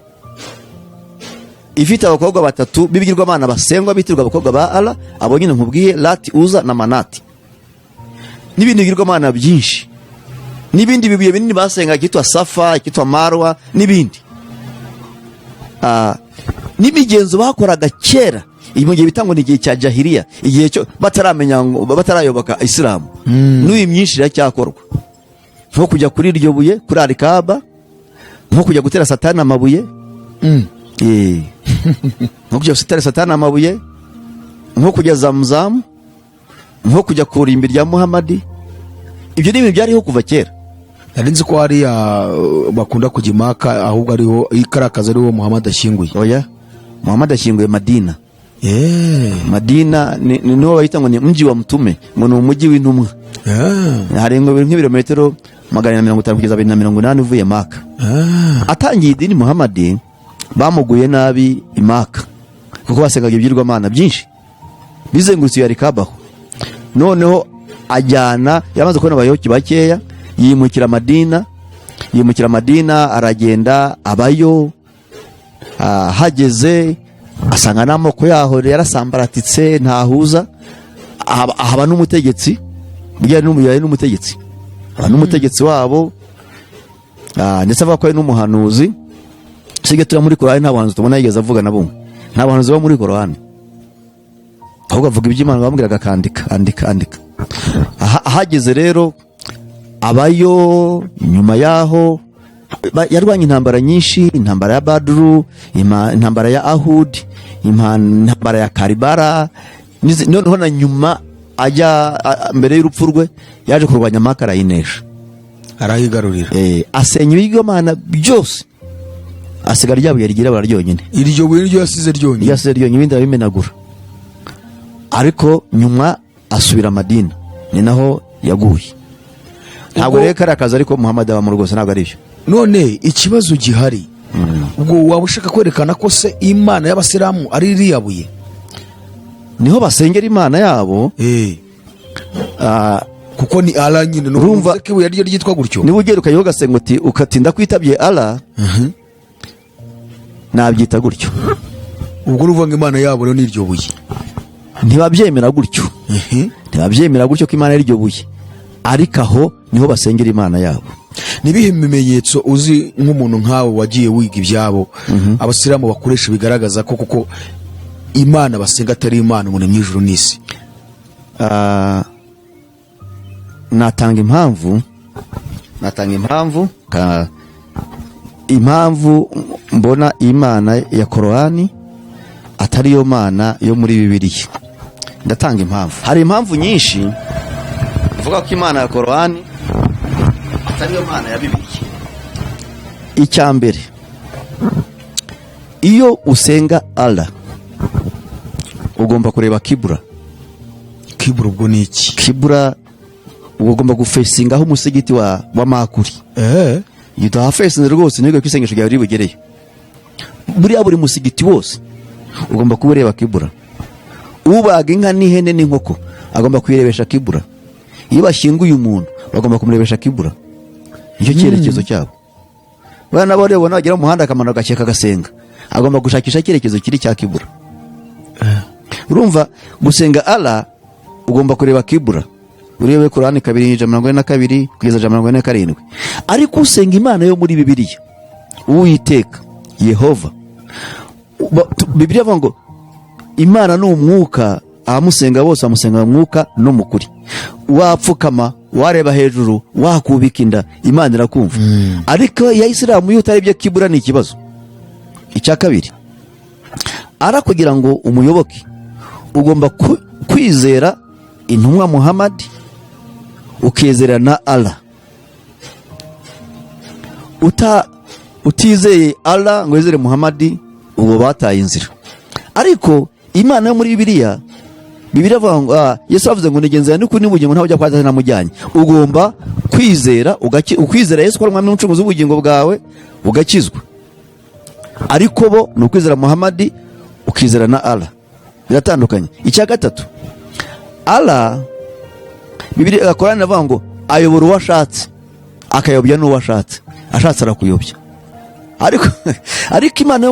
ifite abakobwa batatu b'ibigirwamana basengwa bitirwa abakobwa ba Allah, abo nyine nkubwiye, Lati, Uza na Manati, n'ibindi bigirwamana byinshi, n'ibindi bibuye binini basenga cyitwa Safa, cyitwa Marwa n'ibindi. N'imigenzo bakoraga kera mu gihe bita ngo ni igihe cya jahiliya, igihe cyo bataramenya ngo batarayoboka Isilamu, n'uyu myinshi iracyakorwa, nko kujya kuri iryo buye kuri Alikaba, nko kujya gutera Satani amabuye. Nko kujya gutera Satani amabuye, nko kujya Zamuzamu, nko kujya ku rimbi rya Muhamadi. Ibyo ni ibintu byariho kuva kera. Nari nzi ko hariya bakunda kujya impaka, ahubwo ariho kariya kazu ariho Muhammad ashyinguye. Oya, Muhamadi ashyinguye Madina. Madina niho bayita ngo ni mji wa mtume, ngo ni umujyi w'intumwa. Hari ngo nk'ibirometero 450 kugeza 280 uvuye Maka. Atangiye idini Muhamadi bamuguye nabi i Maka, kuko basengaga ibigirwamana byinshi bizengurutse iyo Kabaho. Noneho ajyana, yamaze kubona abayoboke bakeya, yimukira Madina. Yimukira Madina, aragenda abayo. Hageze asanga n'amoko yaho yarasambaratitse, ntahuza. Ahaba n'umutegetsi, burya yari n'umutegetsi, aba n'umutegetsi wabo. Ndetse avuga ko ari n'umuhanuzi. Usibye turiya muri Korani nta buhanuzi tubona yigeze avuga na bumwe, nta buhanuzi buba muri Korani, ahubwo avuga iby'Imana bamubwiraga akandika, andika, andika. Ahageze rero abayo. Nyuma yaho yarwanye intambara nyinshi: intambara ya Baduru, intambara ya Ahud, intambara ya Karibara. Noneho na nyuma ajya mbere y'urupfu rwe yaje kurwanya Maka, arayinesha. Arahigarurira. Asenya ibigirwamana byose, asigara rya buye ryirabura ryonyine. Iryo buye ryo yasize ryonyine. Yasize ryonyine, ibindi arabimenagura. Ariko nyuma asubira Madina, ni naho yaguye. Ntabwo rero kariya kazi ariko Muhammad abamo rwose, ntabwo ari byo. None ikibazo gihari, ubwo waba ushaka kwerekana ko se Imana y'abasilamu ari iriya buye? Niho basengera Imana yabo. Kuko ni Allah nyine. Urumva- Urumva ko ibuye ryo ryitwa gutyo. Niba ugera ukajyaho ugasenga uti ukatinda kwitabye Allah, nabyita gutyo. Ubwo uruvuga ngo Imana yabo rero ni iryo buye? Ntibabyemera gutyo, ntibabyemera gutyo ko Imana ari iryo buye, ariko aho niho basengera Imana yabo. Ni ibihe bimenyetso uzi nk'umuntu nkawe wagiye wiga ibyabo abasilamu bakoresha bigaragaza ko kuko Imana basenga atari Imana umuntu mu ijuru n'isi? Natanga impamvu impamvu mbona Imana ya Korowani atari yo Mana yo muri Bibiliya. Ndatanga impamvu, hari impamvu nyinshi mvuga ko Imana ya Korowani atari yo Mana ya Bibiliya. Icya mbere, iyo usenga Allah ugomba kureba kibura. Kibura ubwo ni iki? Kibura uba ugomba gufesinga aho umusigiti wa Makuri. Iyo utahafesinze rwose ntibwo ko isengesho ryawe riri bugereyo. Buriya buri musigiti wose ugomba kuba ureba kibura. Ubaga inka n'ihene n'inkoko agomba kuyirebesha kibura. Iyo bashyinguye umuntu bagomba kumurebesha kibura, nicyo cyerekezo cyabo. Buriya nabo rero ubona bagera mu muhanda akamanuka agakeka agasenga, agomba gushakisha icyerekezo kiri cya kibura. Urumva, gusenga Allah ugomba kureba kibura, urebe Korani 2:142 kugeza 147. Ariko usenga Imana yo muri Bibiliya, Uwiteka Yehova, Bibiliya avuga ngo Imana ni umwuka, abamusenga bose bamusenga mu mwuka no mu kuri. Wapfukama, wareba hejuru, wakubika inda, Imana irakumva. Ariko iya Isilamu, iyo utarebye kibura ni ikibazo. Icya kabiri, ara kugira ngo umuyoboke ugomba kwizera intumwa Muhammad, ukizera na Allah. Utizeye Allah ngo wizere Muhammad, ubwo bataye inzira. Ariko Imana yo muri Bibiliya, Bibiliya avuga ngo Yesu avuze ngo nigenzera n'ukuri n'ubugingo, ntawe ujya kwa Data ntamujyanye. Ugomba kwizera, ukwizera Yesu ko ari umwami n'umucunguzi w'ubugingo bwawe, ugakizwa. Ariko bo ni ukwizera Muhammad, ukizera na Allah, biratandukanye. Icya gatatu, Allah, Bibiliya, Korani iravuga ngo ayobora uwo ashatse, akayobya n'uwo ashatse. Ashatse arakuyobya. Ariko Imana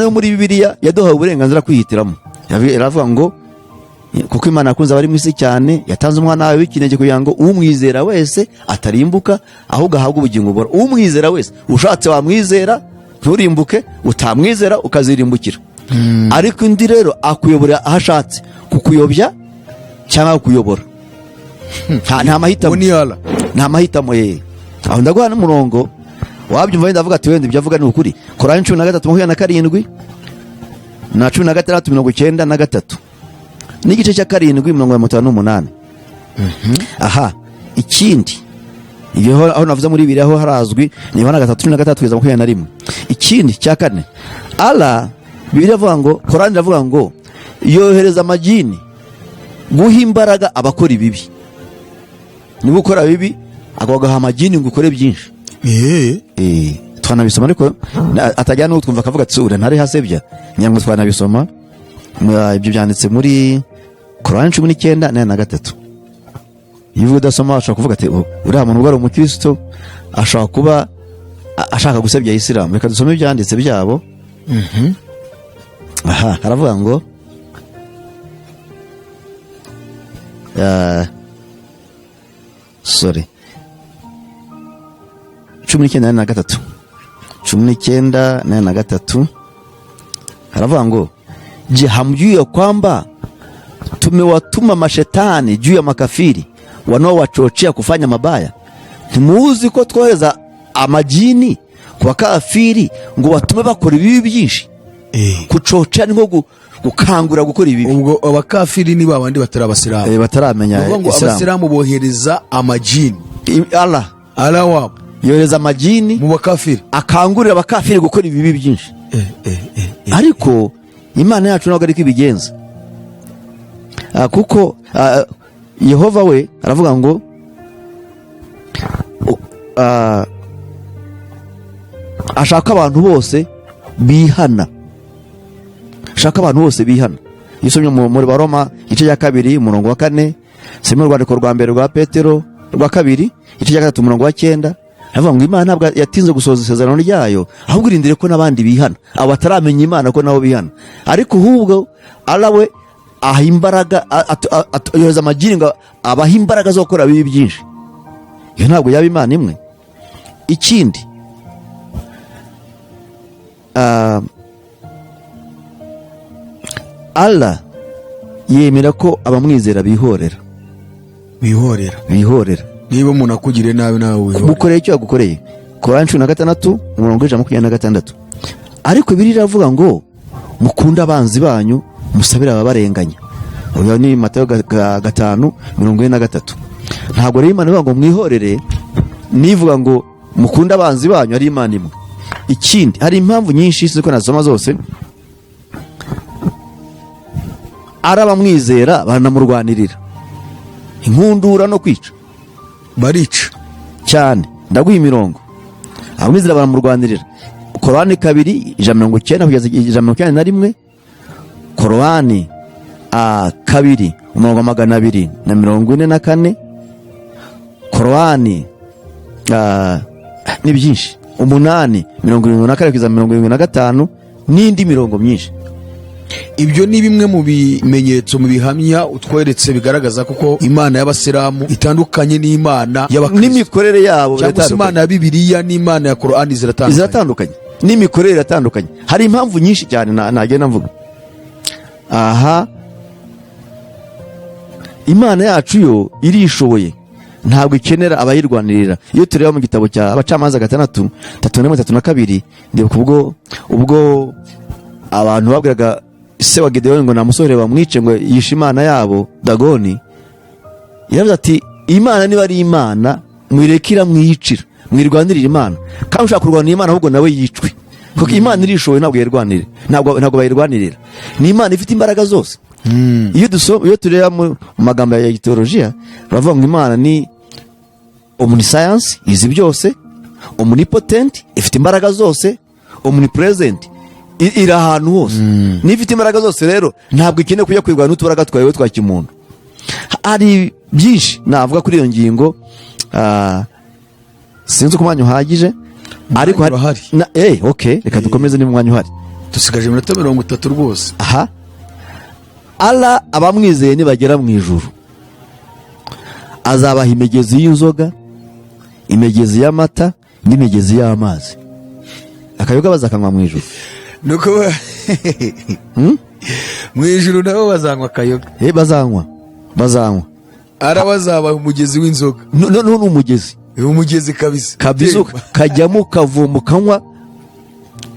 yo muri Bibiliya yaduhaye uburenganzira kwihitiramo. Iravuga ngo kuko Imana yakunze abari mu isi cyane, yatanze umwana wawe w'ikinege kugira ngo umwizera wese atarimbuka, ahubwo ahabwe ubugingo buhoraho. Umwizera wese, ushatse wamwizera nturimbuke, utamwizera ukazirimbukira. Ariko undi rero akuyobora aho ashatse kukuyobya cyangwa kukuyobora. Nta mahitamo. Uwo ni Allah. Nta mahitamo ye. Aho ndaguha n'umurongo, wabyumva wenda avuga ati wenda ibyo avuga ni ukuri. Korani 13:27 na 16:93 n'igice cya 7 58. Aha ikindi, ibyo aho navuze muri bibiri, aho harazwi ni Yohana 3:13 kugeza 21. Ikindi cya kane, Allah, Bibiliya iravuga ngo, Korani iravuga ngo yohereza amagini guha imbaraga abakora ibibi. Niba ukora bibi, akagaha amagini ngo ukore byinshi. Twanabisoma, ariko atajya n'uwo twumva akavuga ati uriya ntari hasebya ngira ngo twanabisoma. Ibyo byanditse muri Korani 19:43. Iyo uvuga udasoma, ashobora kuvuga ati: "Oh, uriya muntu ubwo ari umukristo ashobora kuba ashaka gusebya Isilamu." Reka dusome ibyanditse byabo. Aha haravuga ngo sorry, 19:43, 19:43, haravuga ngo: "Je, hamjui ya kwamba tumewatuma mashetani juu ya makafiri wanaowachochea kufanya mabaya?" Ntimuzi ko twohereza amajini ku bakafiri ngo batume bakora ibibi byinshi? Kucoca ni nko gukangura gukora ibibi. Ubwo abakafiri ni babandi batari abasilamu? Bataramenya Ni ukuvuga ngo Isilamu. Abasilamu bohereza amajini? Allah Allah wabo yohereza amajini mu bakafiri akangurira abakafiri gukora ibibi byinshi. Ariko Imana yacu ntabwo ariko ibigenza. Kuko Yehova we aravuga ngo ashaka abantu bose bihana, ashaka abantu bose bihana. Iyo usomye muri Baroma igice cya 2 umurongo wa 4, soma urwandiko rwa mbere rwa Petero rwa kabiri igice cya 3 umurongo wa 9, aravuga ngo Imana ntabwo yatinze gusohoza isezerano ryayo, ahubwo irindire ko n'abandi bihana, abo bataramenya Imana ko nabo bihana. Ariko ahubwo Allah we aha imbaraga, yohereza amagini ngo abaha imbaraga zo gukora bibi byinshi. Iyo ntabwo yaba Imana imwe. Ikindi, Allah yemera ko abamwizera bihorera. Bihorera? Bihorera. Niba umuntu akugiriye nabi, nawe wihorera? Mukoreye icyo yagukoreye, Korani 16 umurongo wa 126. Ariko Bibiliya iravuga ngo mukunde abanzi banyu, musabire ababarenganya. Uyu ni Matayo 5:43. Ntabwo rero Imana ivuga ngo mwihorere nivuga ngo mukunde abanzi banyu ari Imana imwe. Ikindi, hari impamvu nyinshi sinzi ko nazisoma zose. Ari abamwizera baranamurwanirira inkundura no kwica. Barica? Cyane. Ndaguha imirongo. Abamwizera baramurwanirira: Korani 2:190 kugeza 191, Korani 2 umurongo wa 244, Korani ni byinshi, 8:74 kugeza 75, n'indi mirongo myinshi. Ibyo ni bimwe mu bimenyetso, mu bihamya utweretse bigaragaza kuko Imana y'Abasilamu itandukanye n'Imana y'Abakristo. N'imikorere yabo Cyangwa se biratandukanye. Imana ya Bibiliya n'Imana ya Korani ziratandukanye. Ziratandukanye, n'imikorere iratandukanye. Hari impamvu nyinshi cyane nagenda mvuga aha. Imana yacu yo irishoboye, ntabwo ikenera abayirwanirira. Iyo tureba mu gitabo cya Abacamanza 6:31, 32, ndibuka ubwo abantu babwiraga se wa Gideyoni ngo namusohore bamwice, ngo yishe imana yabo Dagoni, yaravuze ati: "Imana niba ari Imana, mwireke iramwiyicira, mwirwanirira Imana. Kandi ushaka kurwanira Imana ahubwo nawe yicwe, kuko Imana irishoboye, ntabwo yirwanirira, ntabwo bayirwanirira. Ni Imana ifite imbaraga zose." Iyo tureba mu magambo ya teolojiya, baravuga ngo Imana ni omniscience, izi byose, omnipotent, ifite imbaraga zose, omnipresent, iri ahantu hose. Niba ifite imbaraga zose rero, ntabwo ikeneye kujya kwirwana n'utubaraga twawe twa kimuntu. Hari byinshi navuga kuri iyo ngingo, sinzi uko umwanya uhagije, ariko Urahari. Okay, reka dukomeze niba umwanya uhari. Dusigaje iminota 30 rwose. Aha, Allah abamwizeye nibagera mu ijuru azabaha imigezi y'inzoga, imigezi y'amata n'imigezi y'amazi. Akayoga bazakanywa mu ijuru. Nuko mu ijuru nabo bazanywa akayoga? Bazanywa, bazanywa. Arabazabaha umugezi w'inzoga? No, ni umugezi. Umugezi kabisa. Kabisa, kajyamo ukavoma, ukanywa.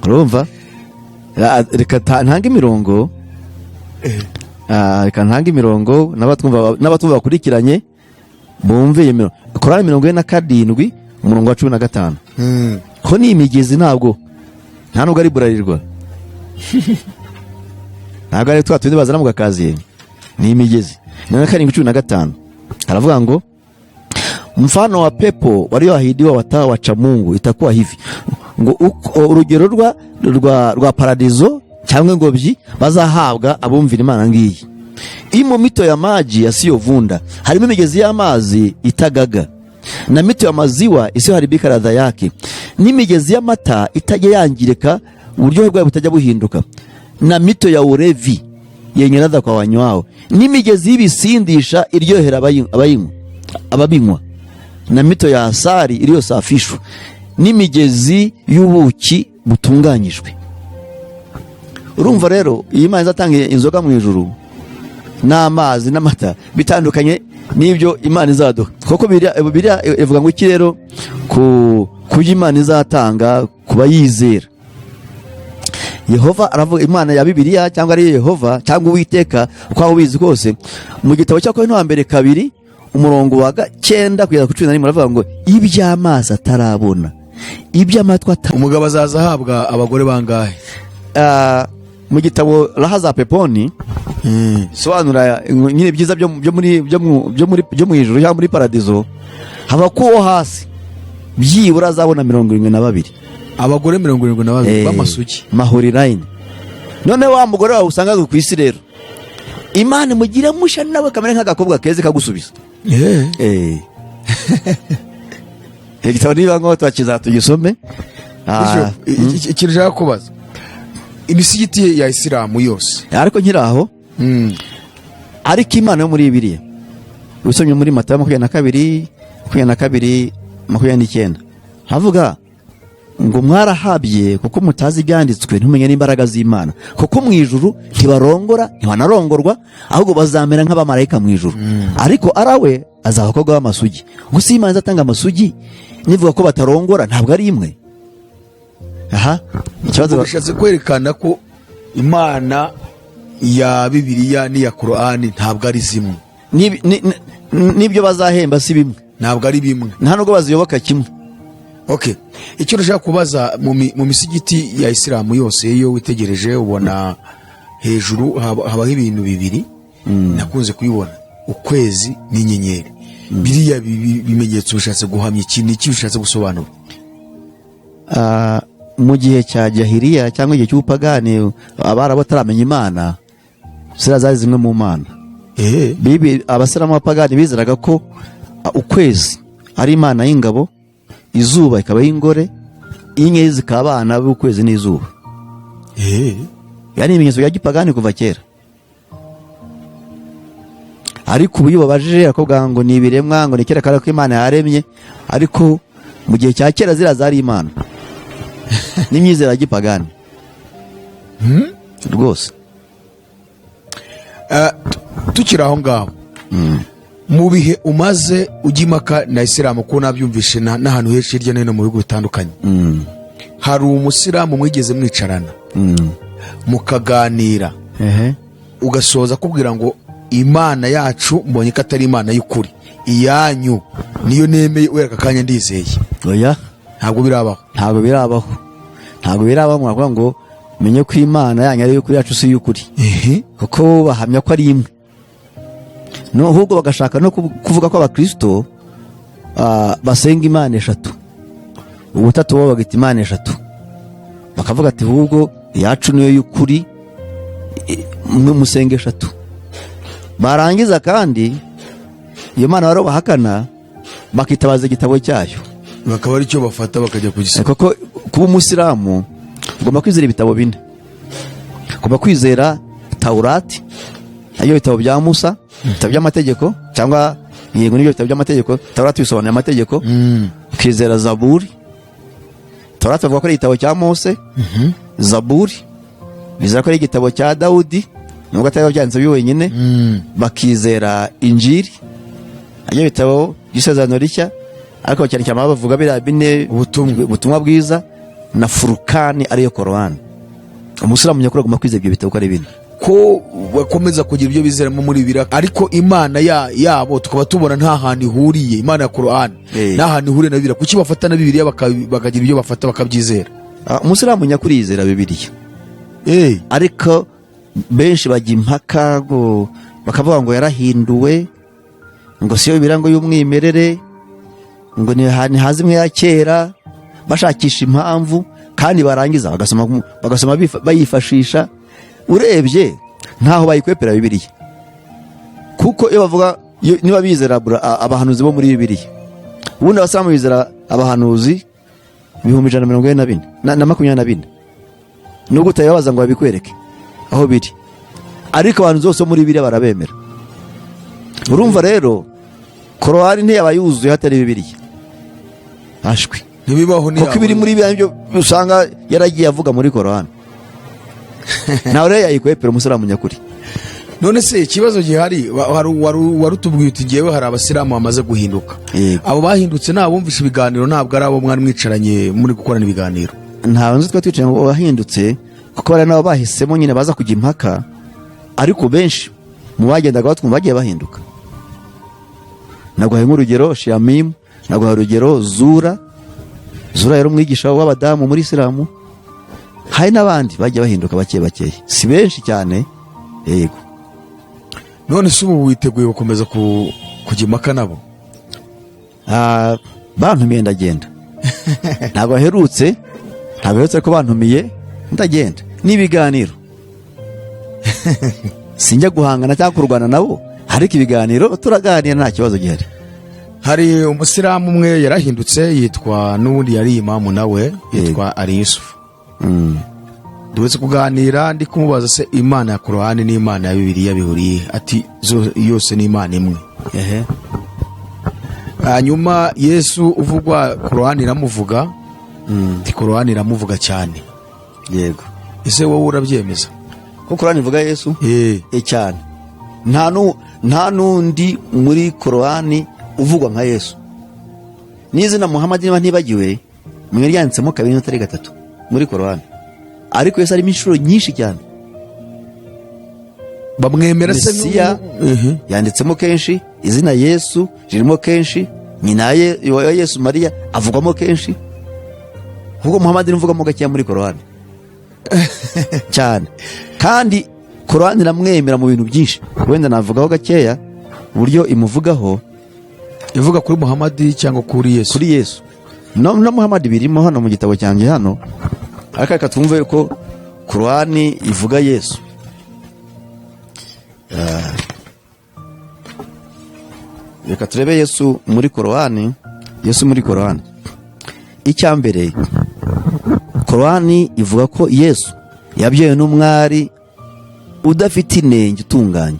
Urumva? Reka ntange imirongo. Reka ntange imirongo n'abatwumva bakurikiranye bumve iyo mirongo. Korani 47, umurongo wa 15. Ko ni imigezi, ntabwo nta nubwo ari Bralirwa, ntabwo ari twa tundi bazana mu gakaziye, ni imigezi. 47, 15 haravuga ngo: "Mfano wa pepo walioahidiwa watawa wacha Mungu itakuwa hivi", ngo urugero rwa paradizo cyangwa ingobyi bazahabwa abumvira Imana ngiyi: "Imo mito ya maji yasiyovunda", harimo imigezi y'amazi itagaga, "na mito ya maziwa isiyoharibika ladha yake", n'imigezi y'amata itajya yangirika, uburyohe bwayo butajya buhinduka, "na mito ya ulevi yenye ladha kwa wanywao", n'imigezi y'ibisindisha iryohera abayinywa, ababinywa, "na mito ya asali iliyosafishwa", n'imigezi y'ubuki butunganyijwe. Urumva rero, iyi Imana izatanga inzoga mu ijuru n'amazi n'amata bitandukanye n'ibyo Imana izaduha, kuko biriya ivuga ngo iki rero ku byo Imana izatanga ku bayizera? Yehova aravuga, Imana ya Bibiliya, cyangwa ari Yehova cyangwa Uwiteka, uko waba ubizi kose, mu gitabo cya Korinto wa mbere 2, umurongo wa 9 kugeza ku 11, aravuga ngo: "Iby'amaso atarabona, iby'amatwi atari" Umugabo azaza ahabwa abagore bangahe? Mu gitabo Raha za Peponi sobanura nyine ibyiza byo muri byo mu byo muri byo mu ijuru cyangwa muri paradizo, haba ko uwo hasi byibura azabona 72. Abagore 72 b'amasugi? Mahuri line. None wa mugore wawe usangaga ku isi rero, Imana imugire musha nawe kamere nk'agakobwa keza kagusubiza. Igitabo niba ngombwa twakiza tugisome. Bishop, ikintu nshaka kubaza, imisigiti ya Isilamu yose Ariko nkiri aho, ariko Imana yo muri Bibiliya, usomye muri Matayo 22, 22, 29, havuga ngo: "Mwarahabye kuko mutazi Ibyanditswe, ntumenye n'imbaraga z'Imana. Kuko mu ijuru ntibarongora, ntibanarongorwa, ahubwo bazamera nk'abamarayika mu ijuru." Ariko arawe azaba abakobwa b'amasugi. Gusa Imana izatanga amasugi nivuga ko batarongora, ntabwo ari imwe. Aha ikibazo Bishatse kwerekana ko Imana ya Bibiliya n'iya Korani ntabwo ari zimwe? N'ibyo bazahemba si bimwe. Ntabwo ari bimwe. Nta nubwo baziyoboka kimwe. Okay, icyo ndashaka kubaza, mu misigiti ya Isilamu yose, iyo witegereje ubona hejuru habaho ibintu bibiri nakunze kubibona, ukwezi n'inyenyeri. Biriya bimenyetso bishatse guhamya iki? Ni iki bishatse gusobanura? Mu gihe cya jahiriya cyangwa igihe cy'ubupagani, Abarabu bataramenya Imana, ziriya zari zimwe mu mana. Bibi Abasilamu b'abapagani bizeraga ko ukwezi ari imana y'ingabo, izuba ikaba y'ingore, inyenyeri zikaba abana b'ukwezi n'izuba. Byari ibimenyetso bya gipagani kuva kera. Ariko ubu iyo ubabajije akubwira ngo ni ibiremwa, ngo ni kera ko Imana yaremye. Ariko mu gihe cya kera ziriya zari imana n'imyizerere ya gipagani rwose. Tukiri aho ngaho, mu bihe umaze ujya impaka na Isilamu, kuko nabyumvishe n'ahantu henshi hirya no hino mu bihugu bitandukanye, hari umusilamu mwigeze mwicarana mukaganira, ugasoza akubwira ngo "Imana yacu mbonye ko atari Imana y'ukuri, iyanyu niyo nemeye, wera aka kanya ndizeye"? Oya. Ntabwo birabaho? Ntabwo birabaho, ntabwo birabaho. Muravuga ngo menye ko Imana yanyu ari iy'ukuri, yacu si iy'ukuri, kuko bo bahamya ko ari imwe. No ahubwo bagashaka no kuvuga ko abakristo basenga imana eshatu, ubutatu, bo bagita imana eshatu, bakavuga ati ahubwo iyacu niyo y'ukuri, mwe musenga eshatu. Barangiza kandi iyo mana bari bahakana bakitabaza igitabo cyayo, bakaba aricyo bafata bakajya kugisoma. Kuko kuba umusilamu ugomba kwizera ibitabo bine. Ugomba kwizera Taurati, ariyo bitabo bya Musa, ibitabo by'amategeko, cyangwa yego nibyo bitabo by'amategeko. Taurati bisobanuye amategeko. Ukizera Zaburi. Taurati bavuga ko ari igitabo cya Mose, Zaburi bizera ko ari igitabo cya Dawudi nubwo atari byanditse byo wenyine. Bakizera Injiri, ariyo bitabo by'Isezerano Rishya, ariko cyane cyane bavuga biriya bine, Ubutumwa. Ubutumwa bwiza na Furukani, ariyo Korowani. Umusilamu nyakuri agomba kwizera ibyo bitabo uko ari bine. Ko bakomeza kugira ibyo bizeramo muri Bibiliya, ariko Imana yabo tukaba tubona nta hantu ihuriye, Imana ya Korowani nta hantu ihuriye na Bibiliya, kuki bafata na Bibiliya bakagira ibyo bafata bakabyizera? Umusilamu nyakuri yizera Bibiliya, ariko benshi bajya impaka ngo bakavuga ngo yarahinduwe, ngo siyo Bibiliya ngo y'umwimerere, ngo ni haza imwe ya kera, bashakisha impamvu, kandi barangiza bagasoma bayifashisha. Urebye ntaho bayikwepera Bibiliya, kuko iyo bavuga niba bizera abahanuzi bo muri Bibiliya, ubundi abasilamu bizera abahanuzi 144,000 na 24, nubwo utabibabaza ngo babikwereke aho biri, ariko abantu bose bo muri Bibiliya barabemera. Urumva rero Korowani ntiyaba yuzuye hatari Bibiliya, ashwi. Ntibibaho. Kuko ibiri muri Bibiliya nibyo usanga yaragiye avuga muri Korowani. Ntawe rero yayikwepera, umusilamu nyakuri. None se ikibazo gihari, warutubwiye uti ngewe hari abasilamu bamaze guhinduka. Yego. Abo bahindutse ni abumvishe ibiganiro, ntabwo ari abo mwari mwicaranye muri gukorana ibiganiro? Ntawe nzi twa twicaye ngo wahindutse, kuko bari nabo bahisemo nyine baza kujya impaka, ariko benshi mu bagendaga batwumva bagiye bahinduka. Naguhaye nk'urugero Shiyamimu, naguhaye urugero Zura. Zura yari umwigisha w'abadamu muri Isilamu. Hari n'abandi bagiye bahinduka bake bakeya, si benshi cyane, yego. None se ubu witeguye gukomeza kujya impaka nabo? Bantumiye ndagenda. Ntabwo aherutse ko bantumiye ndagenda n'ibiganiro. Sinjya guhangana cyangwa kurwana nabo, ariko ibiganiro turaganira, nta kibazo gihari. Hari umusilamu umwe yarahindutse, yitwa, n'ubundi yari imamu nawe, yitwa Ali Yusufu. Duhetse kuganira ndi kumubaza se Imana ya Korowani n'Imana ya Bibiliya bihuriye, ati yose ni Imana imwe. Hanyuma Yesu uvugwa, Korowani iramuvuga, ati Korowani iramuvuga cyane. Ese wowe urabyemeza? Ko Korani ivuga Yesu? Eh. Cyane. Nta n'undi muri Korani uvugwa nka Yesu. N'izina Muhammad, niba ntibagiwe, mwe ryanditsemo kabiri n'atari gatatu muri Korani, ariko Yesu arimo inshuro nyinshi cyane. Bamwemera se? Mesiya yanditsemo kenshi, izina Yesu ririmo kenshi, nyina wa Yesu Mariya avugwamo kenshi, ahubwo Muhammad nivugamo gakeya muri Korani cyane. Kandi Korani iramwemera mu bintu byinshi. Wenda navugaho gakeya uburyo imuvugaho. Ivuga kuri Muhamadi cyangwa kuri Yesu? Kuri Yesu no Muhammad birimo hano mu gitabo cyanjye hano, ariko reka twumve ko Korani ivuga Yesu. Reka turebe Yesu muri Korani. Yesu muri Korani, icya mbere, Korani ivuga ko Yesu Yabyawe n'umwari udafite inenge, utunganye.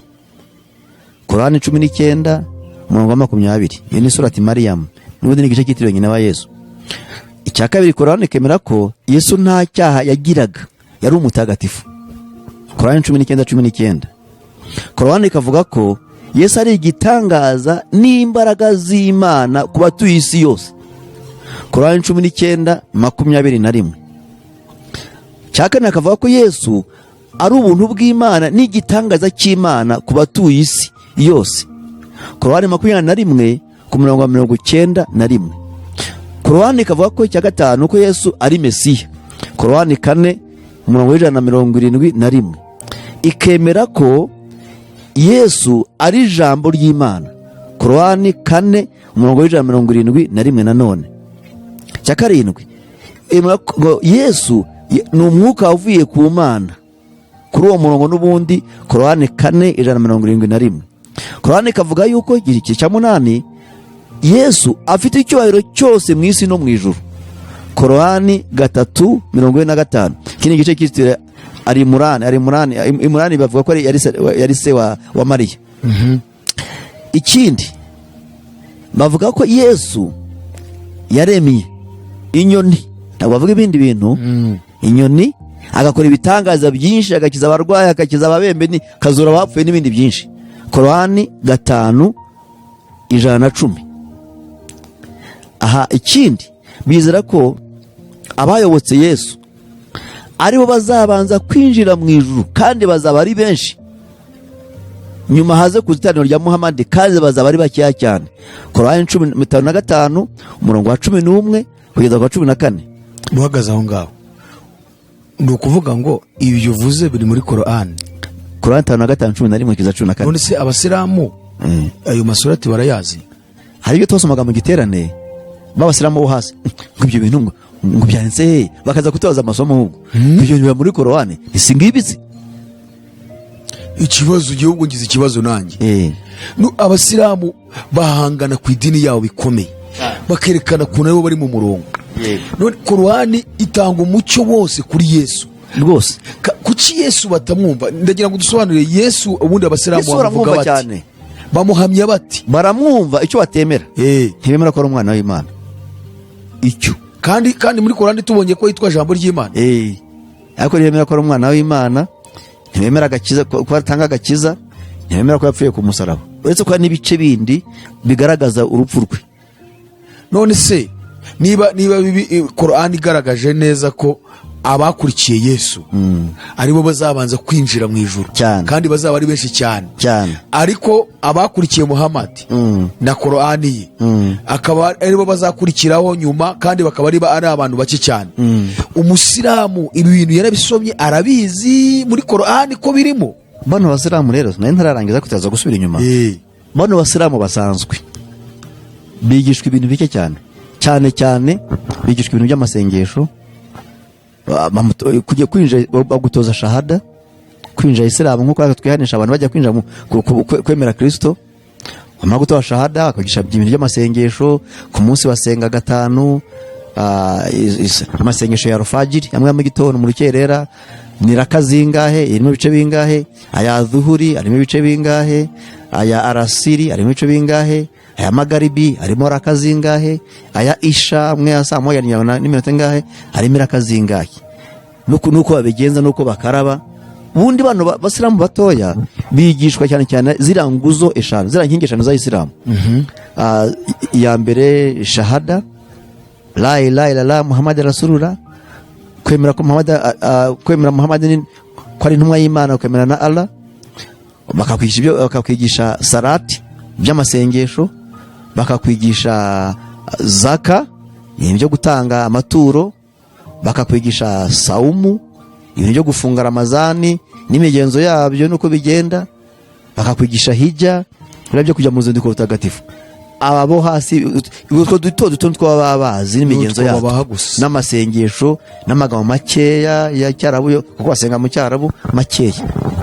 Korani 19 umurongo wa 20. Iyo ni Surati Mariyamu, n'ubundi ni igice cyitiriwe nyina wa Yesu. Icya kabiri, Korani ikemera ko Yesu nta cyaha yagiraga, yari umutagatifu. Korani 19:19. Korani ikavuga ko Yesu ari igitangaza n'imbaraga z'Imana ku batuye isi yose. Korani 19:21. Cya kane, akavuga ko Yesu ari ubuntu bw'Imana n'igitangaza cy'Imana ku batuye isi yose. Korani 21 ku murongo wa 91. Korani ikavuga ko, icya gatanu, ko Yesu ari Mesiya. Korani 4 umurongo wa 171. Ikemera ko Yesu ari ijambo ry'Imana. Korani 4 umurongo wa 171. Nanone cya karindwi, emera ko ngo Yesu ni umwuka wavuye ku Mana. Kuri uwo murongo n'ubundi, Korani 4 171. Korani ikavuga yuko, igice cya munani, Yesu afite icyubahiro cyose mu isi no mu ijuru. Korani 3 45. Iki ni igice cyitiriwe Arimurani. Arimurani, Imurani, bavuga ko yari se wa Mariya. Ikindi, bavuga ko Yesu yaremye inyoni, ntabwo bavuga ibindi bintu, inyoni, agakora ibitangaza byinshi, agakiza abarwayi, agakiza ababembe, akazura abapfuye n'ibindi byinshi. Korani 5 110. Aha ikindi, bizera ko abayobotse Yesu aribo bazabanza kwinjira mu ijuru, kandi bazaba ari benshi. Nyuma haze ku iteraniro rya Muhamadi, kandi bazaba ari bakeya cyane. Korani 55 umurongo wa 11 kugeza ku wa 14. Uhagaze aho ngaho, ni ukuvuga ngo ibyo uvuze biri muri Korani? Korani 55 11 kugeza 14. None se abasilamu ayo masurati barayazi? Hari ibyo twasomaga mu giterane b'abasilamu bo hasi, ngo ibyo bintu ngo byanditse he? Bakaza kutubaza amasomo ahubwo. Ibyo bintu biba muri Korani, si ngibitse. Ikibazo, igihugu, ngize ikibazo nanjye. Abasilamu bahangana ku idini yabo bikomeye, bakerekana ukuntu aribo bari mu murongo. None Korani itanga umucyo wose kuri Yesu? Rwose. Kuki Yesu batamwumva? Ndagira ngo dusobanurire Yesu ubundi abasilamu Yesu bamuvuga baramwumva bati cyane. Bamuhamya bati? Baramwumva, icyo batemera, ntibemera ko ari umwana w'Imana, icyo. Kandi muri Korani tubonye ko yitwa jambo ry'Imana. Ariko ntibemera ko ari umwana w'Imana, ntibemera agakiza, ko atanga agakiza, ntibemera ko yapfuye ku musaraba, uretse ko hari n'ibice bindi bigaragaza urupfu rwe. None se niba Korani igaragaje neza ko abakurikiye Yesu aribo bazabanza kwinjira mu ijuru, Cyane. kandi bazaba ari benshi cyane, Cyane. ariko abakurikiye Muhamadi na Korani ye akaba aribo bazakurikiraho nyuma, kandi bakaba ari abantu bake cyane, umusilamu ibi bintu yarabisomye, arabizi muri Korani ko birimo? Bano basilamu rero, nari ntararangiza kutaza gusubira inyuma. Bano basilamu basanzwe bigishwa ibintu bike cyane cyane cyane, bigishwa ibintu by'amasengesho. Kujya kwinjira bagutoza shahada, kwinjira isilamu nk'uko natwe twihanisha abantu bajya kwinjira mu kwemera Kristo. Bamara gutoza shahada, bakagisha ibintu by'amasengesho. Ku munsi basenga gatanu, amasengesho ya rufagiri amwe ya mu gitondo mu rukerera ni raka zingahe, irimo ibice bingahe? Aya dhuhuri arimo ibice bingahe? Aya arasiri arimo ibice bingahe? Aya magaribi arimo raka zingahe? Aya isha amwe ya saa moya n'iminota ingahe, arimo raka zingahe? Nuko babigenza, nuko bakaraba. Ubundi bano basilamu batoya bigishwa cyane cyane ziriya nguzo eshanu, ziriya nkingi eshanu za isilamu. Iya mbere shahada, la ilaha illallah Muhammad rasulullah, kwemera ko Muhammad, kwemera Muhammad ko ari intumwa y'Imana, ukemera na Allah. Bakakwigisha ibyo, bakakwigisha salati by'amasengesho, bakakwigisha zaka, ibintu byo gutanga amaturo, bakakwigisha saumu, ibintu byo gufunga Ramazani n'imigenzo yabyo nuko bigenda, bakakwigisha hijja, biriya byo kujya mu ruzinduko rutagatifu. Aba bo hasi utwo duto duto two baba bazi n'imigenzo N'utwo yatwo babaha gusa. N'amasengesho n'amagambo makeya ya cyarabu kuko basenga mu cyarabu makeya,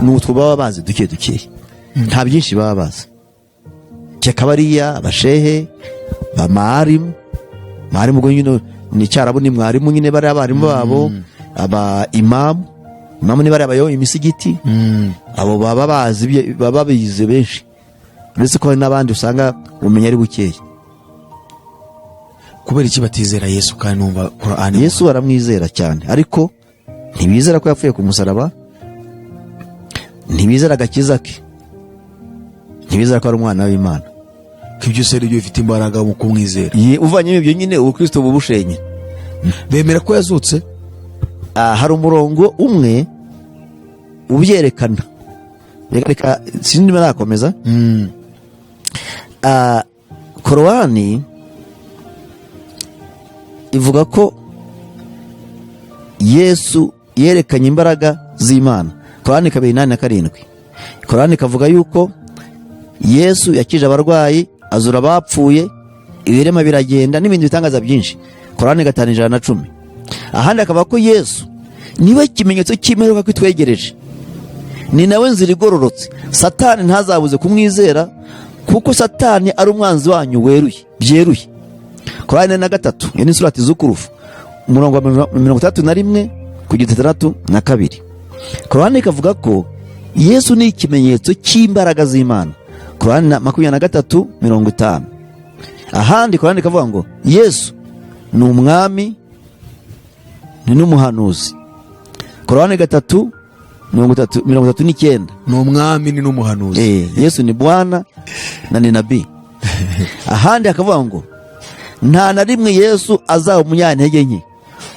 ni utwo baba bazi duke dukeya, nta byinshi baba bazi. Cyeka bariya abashehe ba mwarimu, mwarimu ubwo nyine ni cyarabu, ni mwarimu nyine, bariya abarimu babo, aba imamu. Imamu niba ari abayoboye imisigiti, abo baba bazi baba bize benshi, uretse ko hari n'abandi usanga ubumenyi ari bukeya. Kubera iki batizera Yesu kandi numva Korani? Yesu baramwizera cyane, ariko ntibizera ko yapfuye ku musaraba, ntibizera agakiza ke, ntibizera ko ari umwana w'Imana. Ko ibyo se ari byo bifite imbaraga mu kumwizera? Uvanyemo ibyo nyine, ubukristo bubushenye. Bemera ko yazutse? Hari umurongo umwe ubyerekana. Reka sinzi niba nakomeza. Korowani ivuga ko Yesu yerekanye imbaraga z'Imana, Korani 2:87. Korani ikavuga yuko Yesu yakije abarwayi, azura abapfuye, ibirema biragenda, n'ibindi bitangaza byinshi, Korani 5:110. Ahandi akavuga ko Yesu niwe kimenyetso cy'imperuka ko itwegereje, ni nawe nzira igororotse, Satani ntazabuze kumwizera kuko Satani ari umwanzi wanyu weruye byeruye, Korani 4:3. Iyo ni Surati Zukurufu, umurongo wa 61 kugeza 62. Korani ikavuga ko Yesu ni ikimenyetso cy'imbaraga z'Imana, Korani na 23:50. Ahandi Korani ikavuga ngo Yesu ni umwami, ni n'umuhanuzi, Korani 3:30, 39. Ni umwami, ni n'umuhanuzi. Yesu ni bwana na ni nabii. Ahandi hakavuga ngo nta na rimwe Yesu azaba umunyantege nke,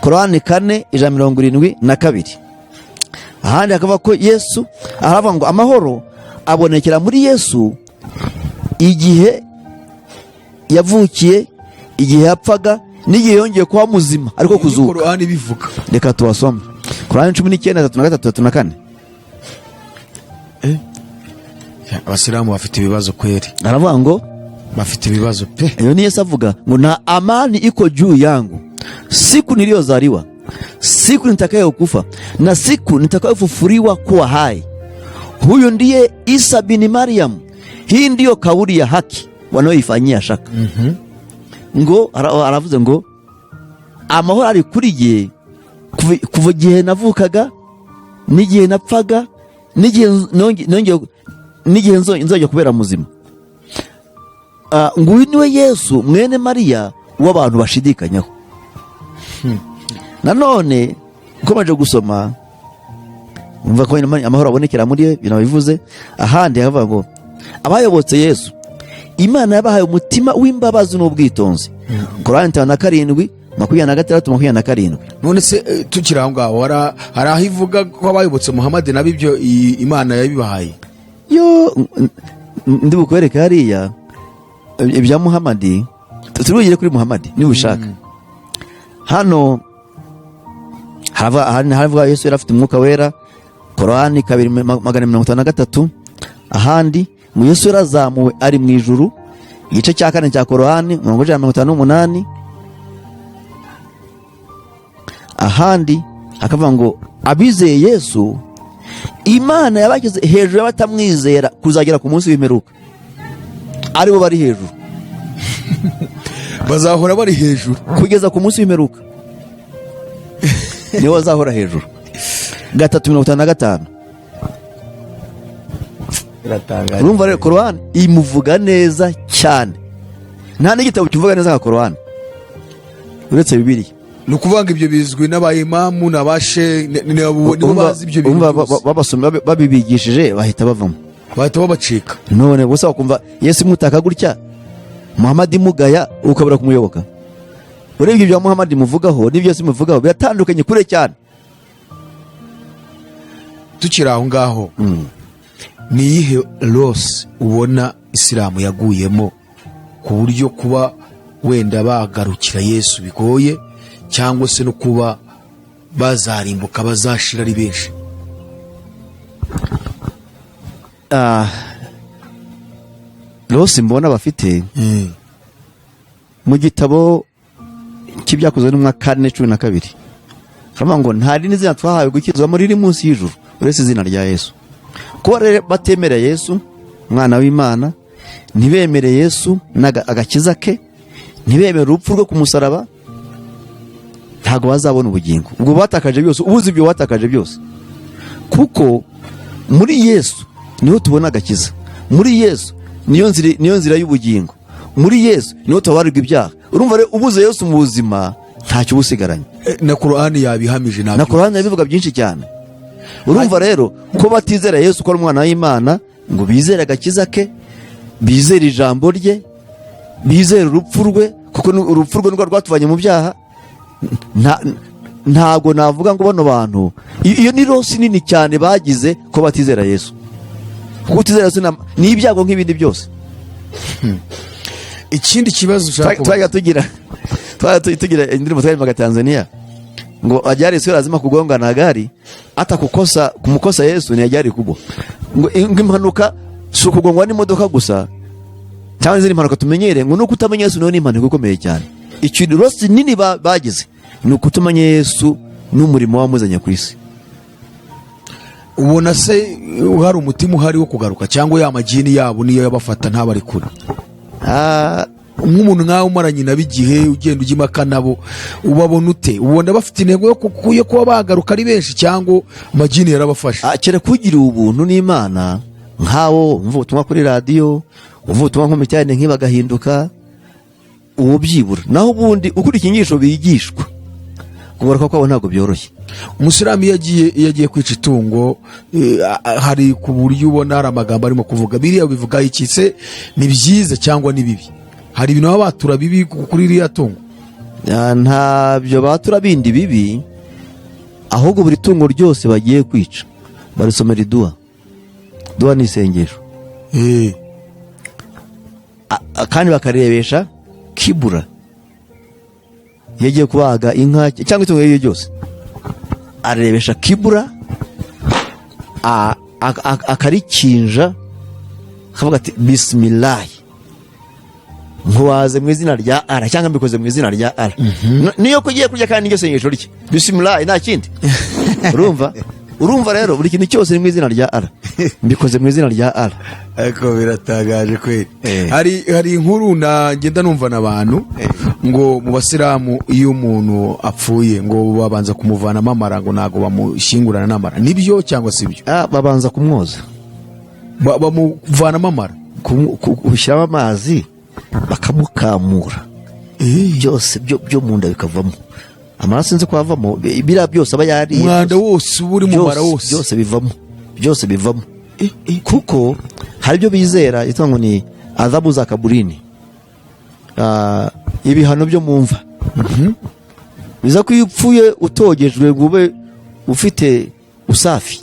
Korani 4:172. Ahandi hakavuga ko Yesu, aravuga ngo amahoro abonekera muri Yesu igihe yavukiye, igihe yapfaga, n'igihe yongeye kuba muzima, ariko kuzuka. Korani bivuga. Reka tubasome Korani 19:33, 34. Abasilamu bafite ibibazo kweri. Aravuga ngo Bafite ibibazo pe. Iyo ni Yesu avuga ngo na amani iko juu yangu siku niliyozaliwa, siku nitakayokufa na siku nitakayofufuliwa kuwa hai. Huyu ndiye Isa bin Mariam. Hii ndiyo kauli ya haki wanayoifanyia shaka. Ngo aravuze ngo amahoro ari kuri jye kuva igihe navukaga n'igihe napfaga n'igihe n'igihe nzongera kubera muzima. Nguyu niwe Yesu mwene Mariya w'abantu bashidikanyaho. Nanone ukomeje gusoma, umva ko amahoro abonekera muri we, ibintu bivuze. Ahandi havuga ngo abayobotse Yesu, Imana yabahaye umutima w'imbabazi n'ubwitonzi, Korani 57:26, 27. None se tukiri aho ngaho, hari aho ivuga ko abayobotse Muhamadi nabo ibyo Imana yabibahaye? Yo ndi bukwereke hariya ibya Muhamadi, turi kuri Muhamadi niba ubishaka. Hano haravuga Yesu yari afite umwuka wera, Korani 2:253. Ahandi ngo Yesu yarazamuwe ari mu ijuru, igice cya kane cya Korani, umurongo 158. Ahandi hakavuga ngo abizeye Yesu, Imana yabashyize hejuru y'abatamwizera kuzagera ku munsi w'imperuka, aribo bari hejuru. Bazahora bari hejuru. Kugeza ku munsi w'imperuka nibo bazahora hejuru, 3:55. Biratangaje. Urumva rero, Korowani imuvuga neza cyane, nta n'igitabo kivuga neza nka Korowani uretse Bibiliya. Ni ukuvuga ngo ibyo bizwi n'abayimamu n'abashe nibo bazi ibyo bintu Urumva byose. Babasomye, babibigishije bahita bavamo. Bahita babacika. None gusa bakumva Yesu imutaka gutya, Muhamadi mugaya, ukabura kumuyoboka. Urebye ibya Muhamadi muvugaho n'ibyo Yesu muvugaho biratandukanye kure cyane. Tukiri aho ngaho, ni iyihe loss ubona Isilamu yaguyemo ku buryo kuba wenda bagarukira Yesu bigoye, cyangwa se no kuba bazarimbuka, bazashira ari benshi? Loss mbona bafite, mu gitabo cy'Ibyakozwe n'Intumwa 4:12 haravuga ngo nta rindi zina twahawe gukizwamo riri munsi y'ijuru uretse izina rya Yesu. Kuba rero batemera Yesu umwana w'Imana, ntibemere Yesu agakiza ke, ntibemere urupfu rwo ku musaraba, ntabwo bazabona ubugingo. Ubwo batakaje byose, ubuze ibyo watakaje byose. Kuko muri Yesu niho tubona agakiza, muri Yesu niyo nzira y'ubugingo, muri Yesu niho tubabarirwa ibyaha. Urumva rero, ubuze Yesu mu buzima, ntacyo uba usigaranye. Na Korani yabihamije. Na Nabyo. Korani yabivuga byinshi cyane. Urumva rero ko batizera Yesu ko ari umwana w'Imana, ngo bizere agakiza ke, bizere ijambo rye, bizere urupfu rwe, kuko urupfu rwe nirwo rwatuvanye mu byaha. Ntabwo navuga ngo bano bantu, iyo ni loss nini cyane bagize ko batizera Yesu, kuko utizera Yesu ni ibyago nk'ibindi byose. Ikindi kibazo ushaka kubaza. Twajyaga tugira indirimbo twaririmbaga Tanzania ngo "Ajali sio lazima kugonga na gari, hata kukosa kumkosa Yesu ni ajali kubwa." Ngo impanuka si ukugongwa n'imodoka gusa cyangwa izindi mpanuka tumenyere, ngo nuko utamenya Yesu nayo ni impanuka ikomeye cyane. Ikintu loss nini bagize ni ukutumenya Yesu n'umurimo wamuzanye ku isi. Ubona se hari umutima uhari wo kugaruka, cyangwa ya magini yabo niyo yabafata ntabari kure? Nk'umuntu nkawe umaranye nabo igihe, ugenda ujya impaka nabo, ubabona ute? Ubona bafite intego yo kuba bagaruka ari benshi, cyangwa amagini yarabafashe? Kereka ugiriwe ubuntu n'Imana, nkawo umva ubutumwa kuri radiyo, umva ubutumwa nko mu cyane nk'ibagahinduka, uwo byibura. Naho ubundi ukurikiye inyigisho bigishwa, kugaruka kwabo ntabwo byoroshye. Umusilamu iyo agiye kwica itungo, hari ku buryo ubona hari amagambo arimo kuvuga. Biriya bivuga iki se? Ni byiza cyangwa ni bibi? Hari ibintu baba batura bibi kuri iriya tungo? Ntabyo batura bindi bibi, ahubwo buri tungo ryose bagiye kwica barisomera iduwa. Duwa ni isengesho. Kandi bakarebesha kibura. Iyo agiye kubaga inka cyangwa itungo iryo ari ryo ryose, arebesha kibura, akarikinja, akavuga ati "Bisimilahi, nkubaze mu izina rya Ara," cyangwa "Mbikoze mu izina rya Ara." Niyo kugiye kurya, kandi niryo sengesho rye, bisimilahi, nta kindi. Urumva rero, buri kintu cyose ni mu izina rya Ara, mbikoze mu izina rya Ara. Ariko biratangaje kweri. Eh. Hari inkuru na ngenda numva n'abantu ngo mu basilamu iyo umuntu apfuye ngo babanza kumuvanamo amara, ngo ntabwo bamushyingurana n'amara. Nibyo cyangwa si byo? Babanza kumwoza. Bamuvanamo amara? Gushyiramo amazi, bakamukamura byose byo mu nda bikavamo. Amaraso sinzi ko avamo, biriya byose aba yariye. Umwanda wose uba uri mu mara wose? Byose bivamo, byose bivamo, kuko hari ibyo bizera yitwa ngo ni adhabu za kaburini, ibihano byo mu mva. Biza ko iyo upfuye utogejwe ngo ube ufite usafi,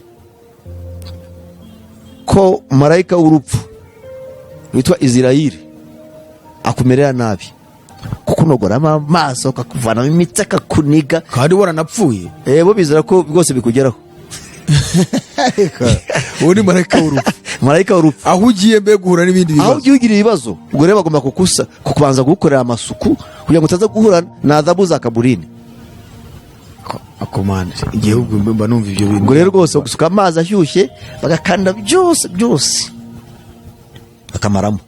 ko marayika w'urupfu witwa Izirayeli akumerera nabi, kukunogoramo amaso, akakuvanamo imitsi, akakuniga. Kandi waranapfuye? Bo bizera ko rwose bikugeraho. Uwo ni marayika w'urupfu? Marayika w'urupfu. Aho ugiye mbe guhura n'ibindi Aho bibazo. ugiye ugira ibibazo. Ubwo rero bagomba kukubanza kugukorera amasuku kugira ngo utaza guhura na adhabu za kaburini. Akomande igihugu, mba numva ibyo bintu. Ubwo rero rwose gusuka amazi ashyushye, bagakanda byose byose, bakamaramo.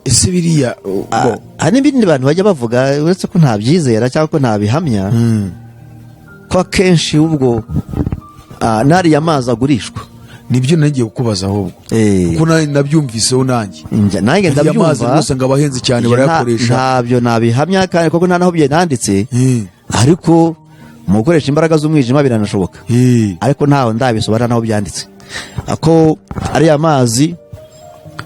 Ese biriya Hari n'ibindi bantu bajya bavuga, uretse ko ntabyizera cyangwa ko ntabihamya, ko akenshi ubwo n'ariya mazi agurishwa. Nibyo nagiye kukubaza ahubwo, kuko nabyumviseho nanjye. Nanjye Ariya mazi ndabyumva. rwose ngo abahenze cyane, Ibyo barayakoresha. Ntabyo nabihamya kandi koko nta naho byanditse, ariko mu gukoresha imbaraga z'umwijima biranashoboka. Ariko ntaho ndabisobanura, naho byanditse ako ariya mazi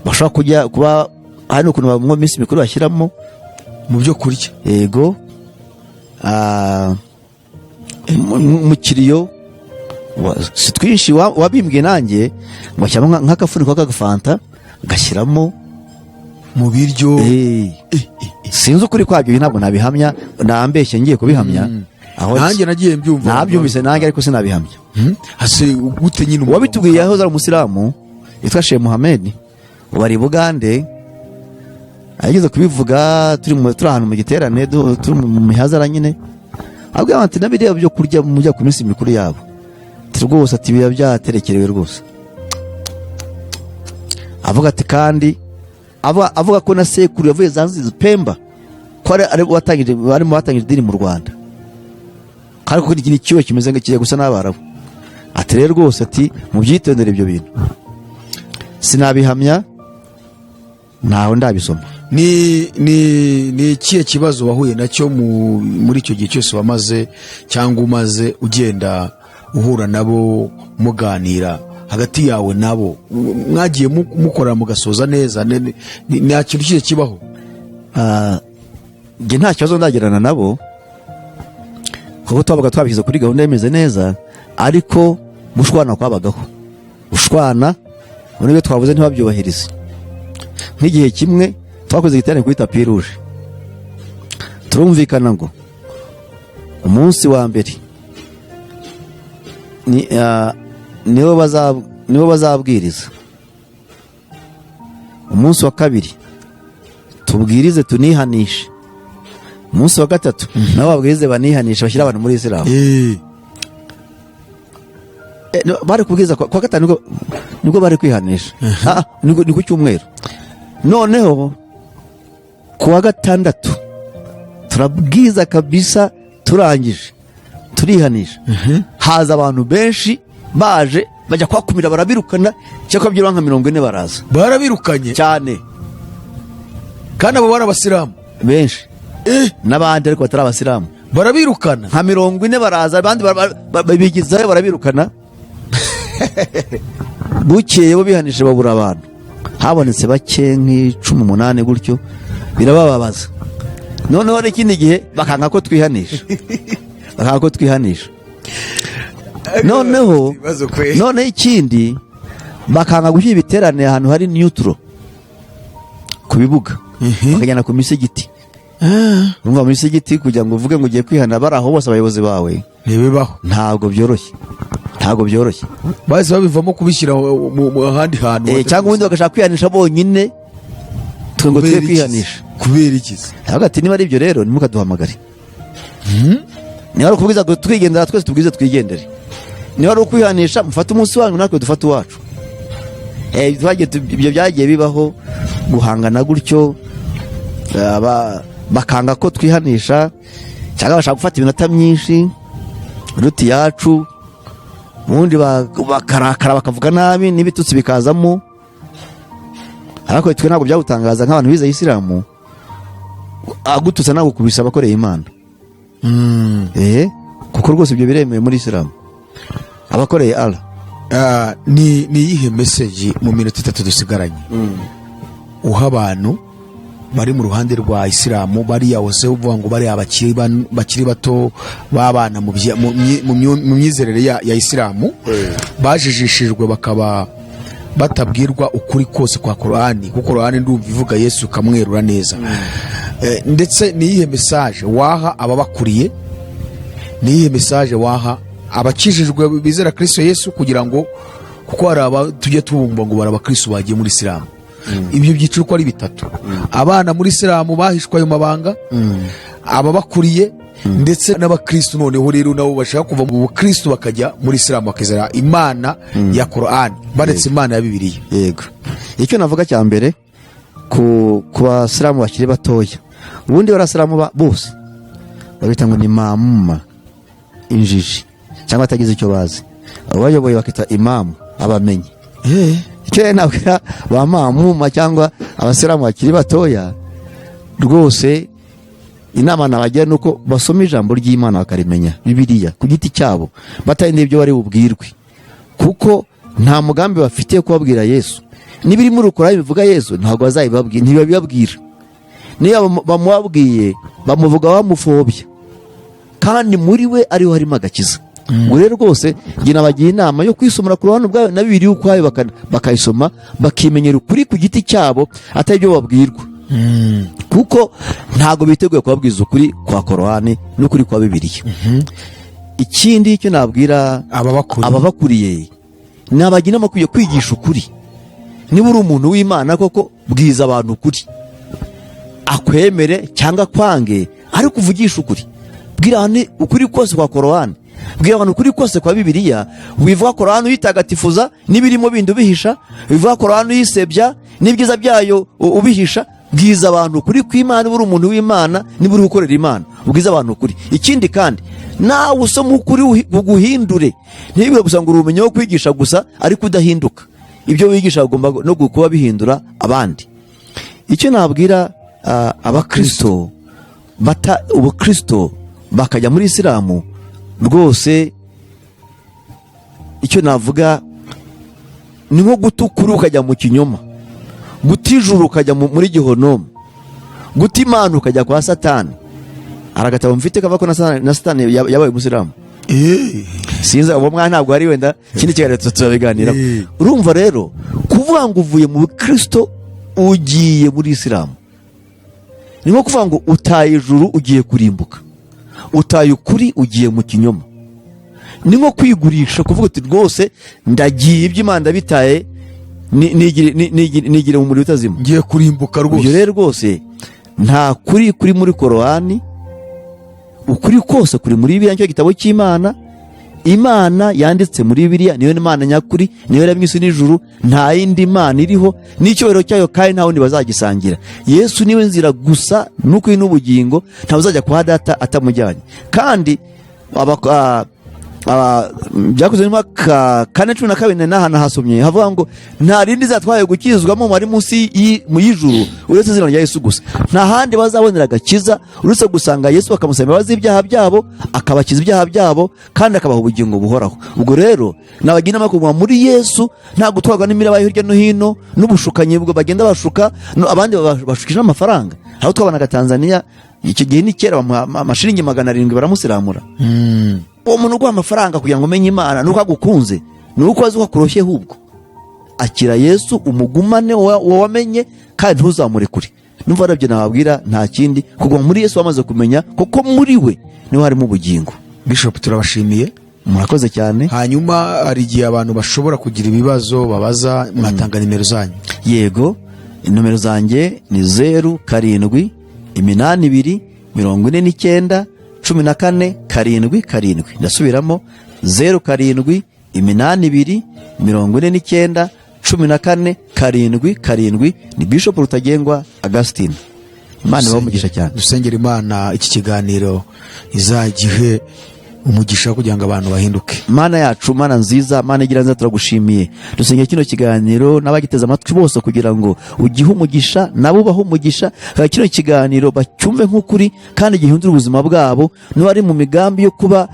bashobora kujya kuba hari n'ukuntu mu minsi mikuru bashyiramo mu byo kurya. Yego. Mu kiriyo si twinshi, wabimbwiye nanjye, ngo bashyiramo nk'akafuniko k'agafanta gashyiramo mu biryo. Sinzi ukuri kwabyo, ibi ntabwo nabihamya, nambeshye ngiye kubihamya. Aho Nanjye nagiye mbyumva. Nabyumvise nanjye, ariko sinabihamya. Hase gute nyine umuntu Uwabitubwiye yahoze ari umusilamu yitwa Sheikh Muhammad, ubu ari i Bugande. Yageze kubivuga turi ahantu mu giterane, turi mu mihazara nyine, abwira ati na biriya byo kurya mujya ku minsi mikuru yabo, ati rwose, ati biba byaterekerewe rwose. Avuga ati kandi avuga ko na sekuru yavuye Zanzibar, Pemba, ko ari watangije, bari mu batangije idini mu Rwanda. Kandi kuko iki ni icyuya kimeze nk'ikigiye gusa n'Abarabu. Ati rero rwose, ati mubyitondere ibyo bintu. Sinabihamya, ntawe ndabisoma. Ni ikihe kibazo wahuye nacyo muri icyo gihe cyose wamaze cyangwa umaze ugenda uhura nabo, muganira hagati yawe nabo? Mwagiye mukora mugasoza neza? Nta kintu kihe kibaho? Ah, njye nta kibazo ndagirana nabo, kuko twabaga twabishyize kuri gahunda imeze neza. Ariko gushwana kwabagaho, gushwana muri ibyo twavuze ntibabyubahirize. Nk'igihe kimwe twakoze igiterane kuri tapis rouge, turumvikana ngo umunsi wa mbere nibo bazabwiriza, umunsi wa kabiri tubwirize tunihanishe, umunsi wa gatatu nabo babwirize banihanishe, bashyire abantu muri Isilamu. No, bari kubwiriza kwa gatanu, nibwo bari kwihanisha. Ah, ni ku cyumweru. Noneho ku wa gatandatu turabwiza kabisa, turangije turihanisha, haza abantu benshi baje bajya kuhakumira, barabirukana, cyangwa byibura nka 40 baraza. Barabirukanye? Cyane. Kandi abo bari Abasilamu? Benshi n'abandi ariko batari Abasilamu. Barabirukana? Nka 40 baraza, abandi bigizayo, barabirukana. Bukeye bo bihanije babura abantu, habonetse bake nk'18 gutyo, birabababaza. Noneho n'ikindi gihe bakanga ko twihanisha, bakanga ko twihanisha. Noneho Ibibazo kweli. Noneho ikindi, bakanga gushyira ibiterane ahantu hari neutral ku bibuga, bakajyana ku misigiti. Urumva mu misigiti, kugira ngo uvuge ngo ugiye kwihana bari aho bose abayobozi bawe, Ntibibaho. ntabwo byoroshye, ntabwo byoroshye. Bahise babivamo kubishyira mu ahandi hantu. Cyangwa ubundi bagashaka kwihanisha bonyine, twe ngo twe Kubera iki se? kwihanisha. Kubera iki se? Ntabwo, ati niba ari ibyo rero ntimukaduhamagare. Niba ari ukubwiza ngo twigendera twese, tubwize twigendere. Niba ari ukwihanisha, mufate umunsi wanyu natwe dufate uwacu. Ibyo byagiye bibaho, guhangana gutyo, bakanga ko twihanisha cyangwa bashaka gufata iminota myinshi iruta iyacu, ubundi bakarakara, bakavuga nabi n'ibitutsi bikazamo. Ariko twe ntabwo byagutangaza nk'abantu bize Isilamu, agututse nagukubise abakoreye Imana. Kuko rwose ibyo biremewe muri Isilamu, abakoreye Allah. Ah, ni iyihe message mu minota 3 dusigaranye uha abantu bari mu ruhande rwa Isilamu, bariya wose uvuga ngo bariya bakiri bato b'abana mu myizerere ya Isilamu, bajijishijwe bakaba batabwirwa ukuri kose kwa Korani? Kuko Korani ndumva ivuga Yesu ikamwerura neza. Ndetse ni iyihe message waha ababakuriye? Ni iyihe message waha abakijijwe bizera Kristo Yesu, kugira ngo, kuko hari aba tujya tubumva ngo bari Abakristo bagiye muri Isilamu? Ibyo byiciro uko ari bitatu: abana muri Isilamu bahishwe ayo mabanga, ababakuriye, ndetse n'Abakristo noneho rero nabo bashaka kuva mu bukristo bakajya muri Isilamu, bakizera Imana ya Korani baretse Imana ya Bibiliya. Yego, icyo navuga cya mbere ku basilamu bakiri batoya, ubundi barasilamu bose babita ngo ni mamuma, injiji cyangwa atagize icyo bazi. Abayoboye bakita imamu, abamenyi. Icyo rero nabwira ba mamuma cyangwa abasilamu bakiri batoya, rwose inama nabagira ni uko basoma ijambo ry'Imana bakarimenya, Bibiliya, ku giti cyabo, batarinda ibyo bari bubwirwe, kuko nta mugambi bafite wo kubabwira Yesu. N'ibiri muri Korani bivuga Yesu ntabwo bazabibabwira, ntibabibabwira. Niyo bamubabwiye, bamuvuga bamupfobya, kandi muri we ariho harimo agakiza. Ngo rero rwose njye nabagira inama yo kwisomera ku ruhande ubwayo na Bibiliya ukwayo, bakayisoma, bakimenyera ukuri ku giti cyabo, atari ibyo babwirwa, kuko ntabwo biteguye kubabwiza ukuri kwa Korani n'ukuri kwa Bibiliya. Ikindi cyo nabwira ababakuriye, ababakuriye, nabagira inama kwiye kwigisha ukuri. Niba uri umuntu w'Imana koko, bwiza abantu ukuri, akwemere cyangwa akwange, ariko uvugisha ukuri. Bwira abantu ukuri kose kwa Korowani, bwira abantu ukuri kose kwa Bibiliya. Wivuga Korowani uyitagatifuza n'ibirimo bindi ubihisha, wivuga Korowani uyisebya n'ibyiza byayo ubihisha. Bwiza abantu ukuri kw'Imana. Niba uri umuntu w'Imana, niba uri gukorera Imana, ubwiza abantu ukuri. Ikindi kandi, nawe usoma ukuri uguhindure. Ntibibure gusa ngo uri ubumenyi wo kwigisha gusa ariko udahinduka. Ibyo wigisha ugomba no kuba bihindura abandi. Icyo nabwira abakristo bata ubukristo bakajya muri Isilamu, rwose icyo navuga ni nko guta ukuri ukajya mu kinyoma, guta ijuru ukajya muri gihonomu, guta Imana ukajya kwa Satani. Hari agatabo mfite kava ko na Satani yabaye umusilamu. Sinzi, uwo mwana ntabwo ari wenda ikindi kiganiro tuzabiganiraho. Urumva rero, kuvuga ngo uvuye mu bukristo ugiye muri Isilamu ni nko kuvuga ngo utaye ijuru ugiye kurimbuka, utaye ukuri ugiye mu kinyoma. Ni nko kwigurisha, kuvuga uti: "Rwose ndagiye, iby'Imana ndabitaye, nigire mu muriro utazima." Ngiye kurimbuka Ibyo rwose. rero rwose nta kuri kuri muri Korowani. Ukuri kose kuri muri Bibiliya, nicyo gitabo cy'Imana. Imana yanditse muri Bibiliya niyo Imana nyakuri, niyo yaremye isi n'ijuru. Nta yindi Mana iriho n'icyubahiro cyayo, kandi nta wundi bazagisangira. Yesu niwe nzira gusa n'ukuri n'ubugingo, ntawe uzajya kwa Data atamujyanye. Kandi byakozwe mu mwaka 4:12, n'ahantu hasomye havuga ngo nta rindi zatwaye gukizwamo bari munsi mu y'ijuru uretse izina rya Yesu gusa. Nta handi bazabonera agakiza uretse gusanga Yesu, bakamusaba imbabazi z'ibyaha byabo, akabakiza ibyaha byabo kandi akabaha ubugingo buhoraho. Ubwo rero nabagira inama yo kuguma muri Yesu, nta gutwarwa n'imiraba hirya no hino n'ubushukanyi bwo bagenda bashuka abandi bashukije n'amafaranga. Aho twabonaga Tanzania icyo gihe ni kera, bamuha amashiringi 700 baramusiramura. Uwo muntu uguha amafaranga kugira ngo umenye Imana ni uko agukunze, ni uko azi ko akuroshye. Ahubwo akira Yesu, umugumane wowe wamenye, kandi ntuzamurekure. Numva arabyo nababwira, nta kindi, kuguma muri Yesu wamaze kumenya, kuko muri we niho harimo ubugingo. Bishop, turabashimiye. Murakoze cyane. Hanyuma hari igihe abantu bashobora kugira ibibazo babaza, mwatanga nimero zanyu? Yego, nomero zanjye ni 0782491477. Ndasubiramo: 0782491477. Ni Bishop Rutagengwa Augustin. Imana ibahe umugisha cyane. Dusengera Imana iki kiganiro izagihe umugisha kugira ngo abantu bahinduke. Mana yacu, Mana nziza, Mana igira neza, turagushimiye. Dusengeye kino kiganiro n'abagiteze amatwi bose kugira ngo ugihe umugisha, nabo ubahe umugisha. Kandi kino kiganiro bacyumve nk'ukuri kandi gihindure ubuzima bwabo. Niba ari mu migambi yo kuba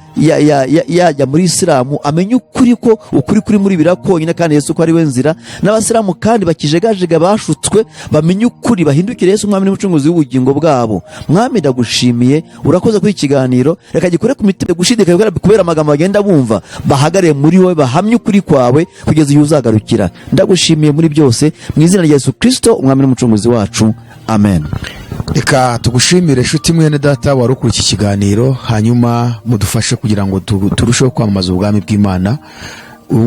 yajya muri Isilamu, amenye ukuri, ko ukuri kuri muri Bibiliya konyine, kandi Yesu ko ari we nzira. N'abasilamu kandi bakijegajega bashutswe bamenye ukuri, bahindukire Yesu Umwami n'Umucunguzi w'ubugingo bwabo. Mwami, ndagushimiye, urakoze kuri iki kiganiro. Reka gikore ku mitima gushidikanya kubera amagambo bagenda bumva, bahagarare muri wowe, bahamye ukuri kwawe kugeza igihe uzagarukira. Ndagushimiye muri byose, mu izina rya Yesu Kristo Umwami n'Umucunguzi wacu, amen. Reka tugushimire, inshuti mwene data wari ukuriye iki kiganiro. Hanyuma mudufashe kugira ngo turusheho kwamamaza ubwami bw'Imana.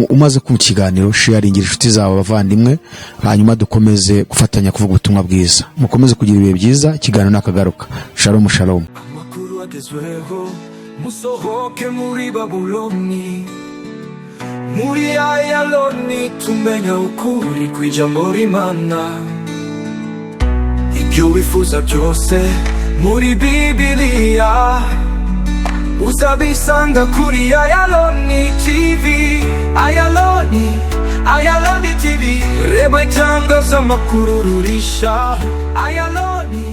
Umaze kumva ikiganiro, sharingira inshuti zawe, abavandimwe, hanyuma dukomeze gufatanya kuvuga ubutumwa bwiza. Mukomeze kugira ibihe byiza. Ikiganiro nakagaruka. Shalom, shalom. Amakuru agezweho, musohoke muri Babuloni. Muri Ayaloni tumenya ukuri kw'ijambo ry'Imana. Ibyo wifuza byose muri Bibiliya uzabisanga kuri Ayaloni TV. Ayaloni, Ayaloni TV. Reba itangazamakuru rurisha Ayaloni.